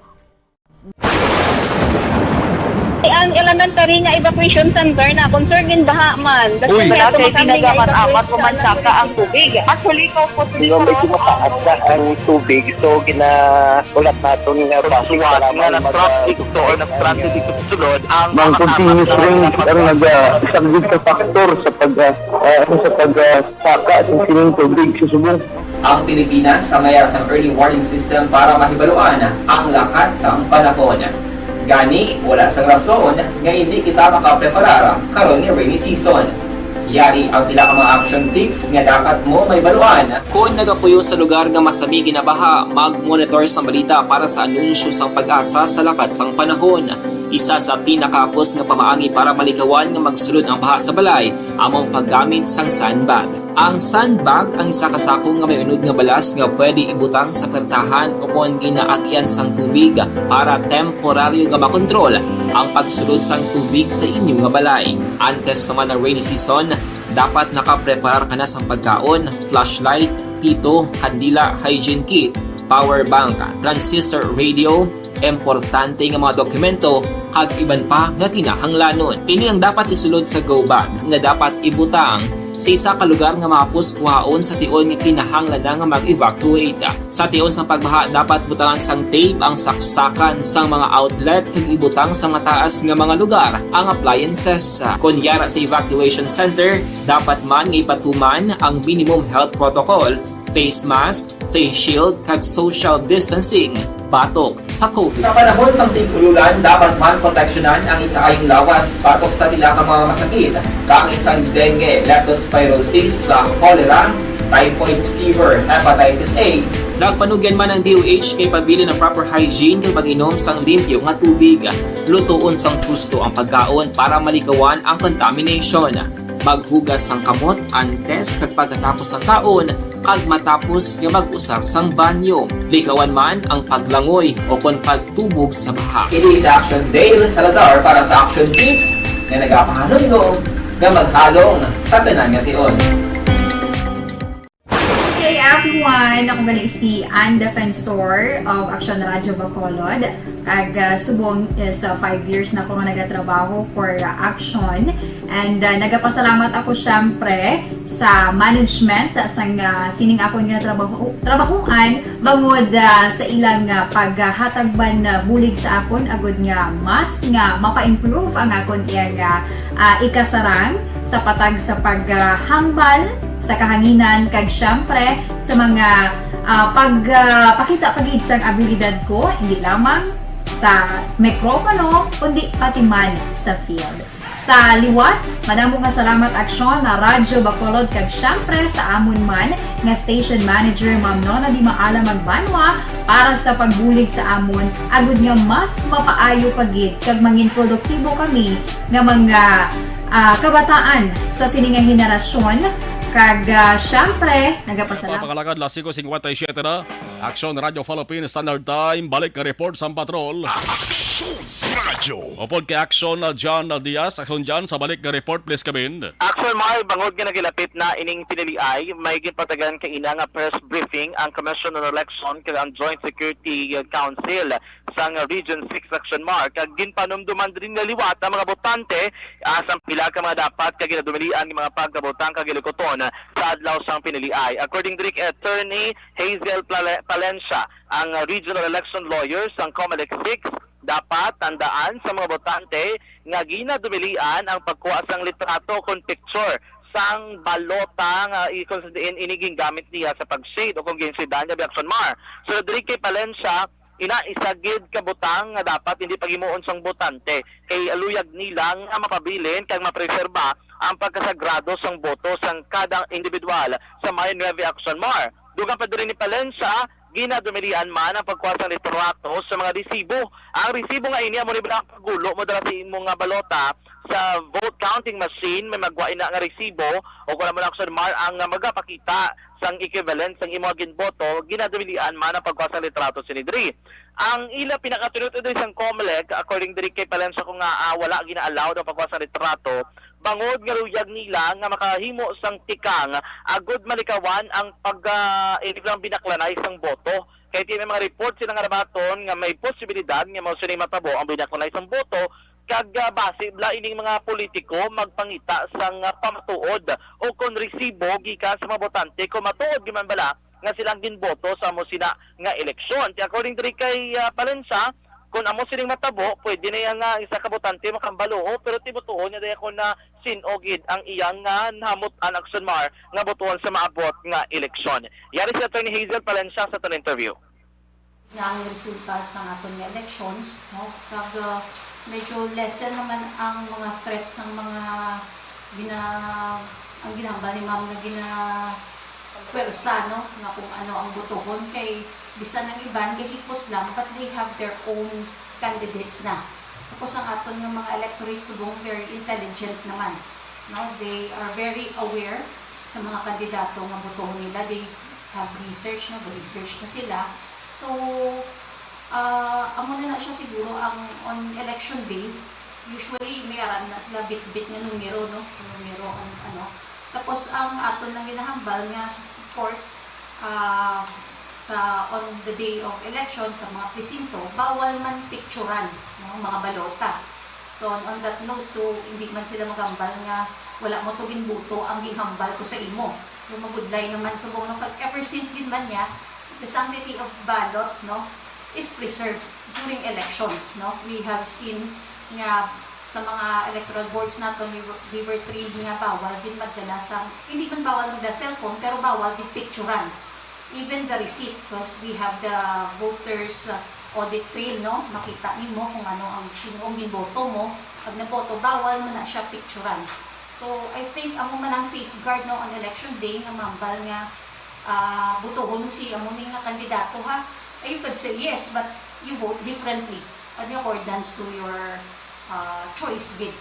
Ang elementary nga evacuation center na concern gin baha man. Uy, wala kay kinagaman amat ko man saka ang tubig. Actually, ko po Medyo mataas na ang tubig, so ginaulat naton nga basi nga nag-traffic to or nag-transit dito sa sulod ang mga continuous rains ang nagasaglit sa factor sa pag, ah, ah, sa pag, ah, saka sa sining tubig sa subong. Ang Pilipinas ang may sang early warning system para mahibaluan ang lakat sang panahon. Gani, wala sang rason nga hindi kita makapreparar karon nga rainy season. Yari ang pila ka mga action tips nga dapat mo mahibaluan. Kon nagapuyo sa lugar nga masami ginabaha, mag-monitor sang balita para sa anunsyo sang PAGASA sa lakat sang panahon. Isa sa pinakahapos nga pamaagi para malikawan nga magsulod ang baha sa balay amo ang paggamit sang sandbag. Ang sandbag ang isa ka sako nga may unod nga balas nga pwede ibutang sa pertahan o kon ginaagian sang tubig para temporaryo nga makontrol ang pagsulod sang tubig sa inyo nga balay. Antes pa man ang rainy season, dapat nakapreparar ka na sang pagkaon, flashlight, pito, kandila, hygiene kit, power bank, transistor radio, importante nga mga dokumento, kag iban pa nga kinahanglanon. Ini ang dapat isulod sa go bag nga dapat ibutang sa isa ka lugar nga mahapos kuhaon sa tion nga kinahanglan na nga mag-evacuate. Sa tion sang pagbaha, dapat butangan sang tape ang saksakan sang mga outlet kag ibutang sa mataas nga mga lugar ang appliances. Kon yara sa evacuation center, dapat man nga ipatuman ang minimum health protocol, face mask, face shield, kag social distancing. batok sa COVID. Sa panahon sang tig-ululan, dapat man proteksyonan ang ikaayong lawas batok sa pila ka mga masakit, kaangay sang dengue, leptospirosis, sa cholera, typhoid fever, hepatitis A. Nagpanugyan man ang D O H kay pabilin ang proper hygiene kag pag-inom sang limpyo nga tubig. Lutoon sang husto ang pagkaon para malikawan ang contamination. Maghugas sang kamot antes kag pagkatapos sang kaon, kag matapos nga mag-usar sang banyo. Likawan man ang paglangoy o kon pagtubog sa baha. Ini si Action Dale Salazar para sa Action Tips nga nagapahanumdom nga maghalong sa tanan nga tion. Hey everyone! Ako gali si Ann Defensor of Action Radio Bacolod. Kag ah, subong is ah, five years na ako nga nagatrabaho for ah, Action. And ah, nagapasalamat ako syempre sa management sang ah, sining akon nga trabaho trabahuan bangod ah, sa ilang ah, paghatag man ah, bulig sa akon agud nga mas nga mapa-improve ang akon iyang ah, ah, ikasarang sa patag sa paghambal sa kahanginan kag syempre sa mga ah, pag ah, pakita pa gid sang abilidad ko, hindi lamang sa mikropono kundi pati man sa field. Sa liwat, madamo nga salamat Aksyon na Radyo Bacolod kag syempre sa amon man nga station manager Ma'am Nona Di Maala Magbanwa para sa pagbulig sa amon agud nga mas mapaayo pa gid kag mangin produktibo kami nga mga ah, kabataan sa sini nga henerasyon kag ah, syempre nagapasalamat. Papakalakad las singko singkwenta y siyete na. Action Radio Philippines Standard Time. Balik nga report sang patrol. Action Radio. Upod kay Action na John Diaz. Action John, sa balik nga report, please come in. Action Mar, bangod nga nagilapit na ining piniliay, may ginpatagan kaina nga press briefing ang Commission on Election kag ang Joint Security Council sang Region six Action Mar, kag ginpanumduman diri nga liwat ang mga botante ah, sang pila ka mga dapat kag ginadumilian nga mga pagkabutang kag ilukuton sa adlaw sang piniliay. According diri kay Attorney Hazel Plale- Palencia, ang ah, Regional Election Lawyer sang Comelec six, dapat tandaan sa mga botante nga ginadumilian ang pagkuha sang litrato kon picture sang balota nga i- kung sa diin ini gingamit niya sa pag-shade o kung ginsidan niya bi Action Mar. So diri kay Palencia, ina isa gid ka butang nga dapat hindi paghimuon sang botante, kay luyag nila nga mapabilin kag mapreserba ang pagkasagrado sang boto sang kada individual sa May nuebe Action Mar. Dugang pa diri ni Palencia, ginadumilian man ang pagkuha sang litrato sa mga resibo. Ang resibo nga ini amo ni bala ang pagulo mo dala sa imo nga balota sa vote counting machine, may magwa ina nga resibo o kon amo na Action Mar ang magapakita sang equivalent sang imo nga ginboto, ginadumilian man ang pagkuha sang litrato sini diri. Ang ila pinakatinuod diri sang Comelec, according diri kay Palencia ko nga ah, wala gina-allowed ang pagkuha sang litrato, bangod nga luyag nila nga makahimo sang tikang agud malikawan ang pag ah, inig lang binaklanay sang boto. Kay ti may mga report sila nga nabaton nga may posibilidad nga mao sini matabo ang binaklanay sang boto kag ah, basi bala ining mga politiko magpangita sang ah, pamatuod o kon resibo gikan sa mga botante kon matuod gyud man bala nga sila ang ginboto sa amo sina nga eleksyon. Kay according diri kay ah, Palencia, kon amo sining matabo, pwede na iya nga isa ka botante makahambal oo, pero ti botohon niya dayon kon na sin-o gid ang iyang nga nahamut-an Action Mar nga botohon sa maabot nga eleksyon. Yari si Attorney Hazel Palencia sa aton interview. Nga ang resulta sa aton nga elections, no? Kag ah, medyo lessen naman ang mga threats ng mga gina ang ginahambal ni ma'am nga gina pwersa, no, nga kung ano ang botohon kay bisan ang iban gahipos lang but they have their own candidates na. Tapos ang aton nga mga electorate subong very intelligent naman, no? They are very aware sa mga kandidato nga botohon nila. They have research, no? Research na sila. So, ah, amo na na siya siguro ang on election day. Usually, may aram na sila bitbit nga numero, no? Numero ang ano. Tapos, ang aton lang ginahambal nga, of course, ah, sa on the day of election, sa mga presinto, bawal man picturan, no? Mga balota. So, on, on that note, to, hindi man sila magambal nga wala mo to ginbuto ang ginhambal ko sa imo. Yung mabudlay naman subong, no? Kag ever since gid man niya, the sanctity of ballot, no, is preserved during elections, no? We have seen nga sa mga electoral boards naton, we were, we were trained nga bawal din magdala sa, hindi man bawal magdala cellphone, pero bawal din picturan. Even the receipt, because we have the voters uh, audit trail, no? Makita nimo kung ano ang sino ang ginboto mo. Pag naboto bawal, man na siya picturan. So, I think amo man ang safeguard, no, on election day nga mambal nga ah, botohon si amo ni nga kandidato, ha. Eh, you could say yes, but you vote differently in accordance to your ah, choice gid,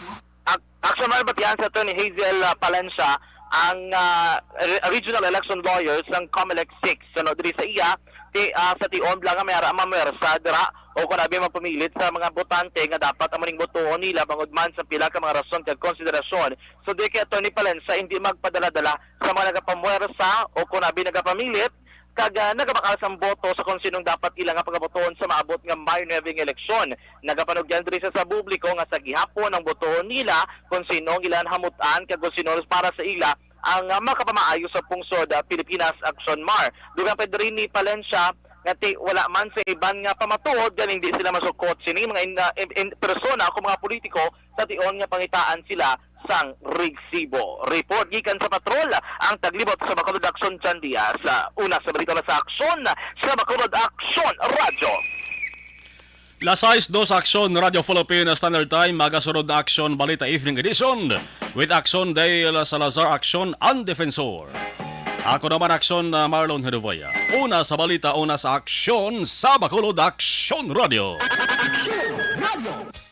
no? Ak- Action Marbatian sa Attorney Hazel ah, Palencia ang ah, re- regional election lawyer sang Comelec six. Ano, diri sa iya, ti, ah, sa tion lang nga may ara mamwersa dira o kung abi magpamilit sa mga botante nga dapat amo ning botohon nila bangod man sa pila ka mga rason kag konsiderasyon. So di kay Attorney Palencia hindi magpadala-dala sa mga nagapamwersa o kung abi nagapamilit kag ah, nagabakal sang boto sa kung sinong dapat ila nga pagabotohon sa maabot nga May nuebe nga eleksyon. Nagapanugyan diri sa, sa publiko nga sa gihapon ang botohon nila kung sino ang ilang hamutan kag kung sino para sa ila ang ah, makapamaayo sa pungsod ah, Pilipinas Action Mar. Dugang pa diri ni Palencia nga ti wala man sa iban nga pamatuod gani hindi sila masukot sini mga in, ah, in, in persona o mga politiko sa tion nga pangitaan sila sang resibo. Report gikan sa patrol ang taglibot sa Bacolod Action John Diaz. Una sa balita na sa Aksyon sa Bacolod Action Radyo. Las sais dos Aksyon Radyo Filipino Standard Time, magasunod na Aksyon Balita Evening Edition with Aksyon Dale Salazar, Aksyon ang Defensor. Ako naman Aksyon na Marlon Hedovoya. Una sa balita, una sa Aksyon sa Bacolod Aksyon Radio. Aksyon Radio.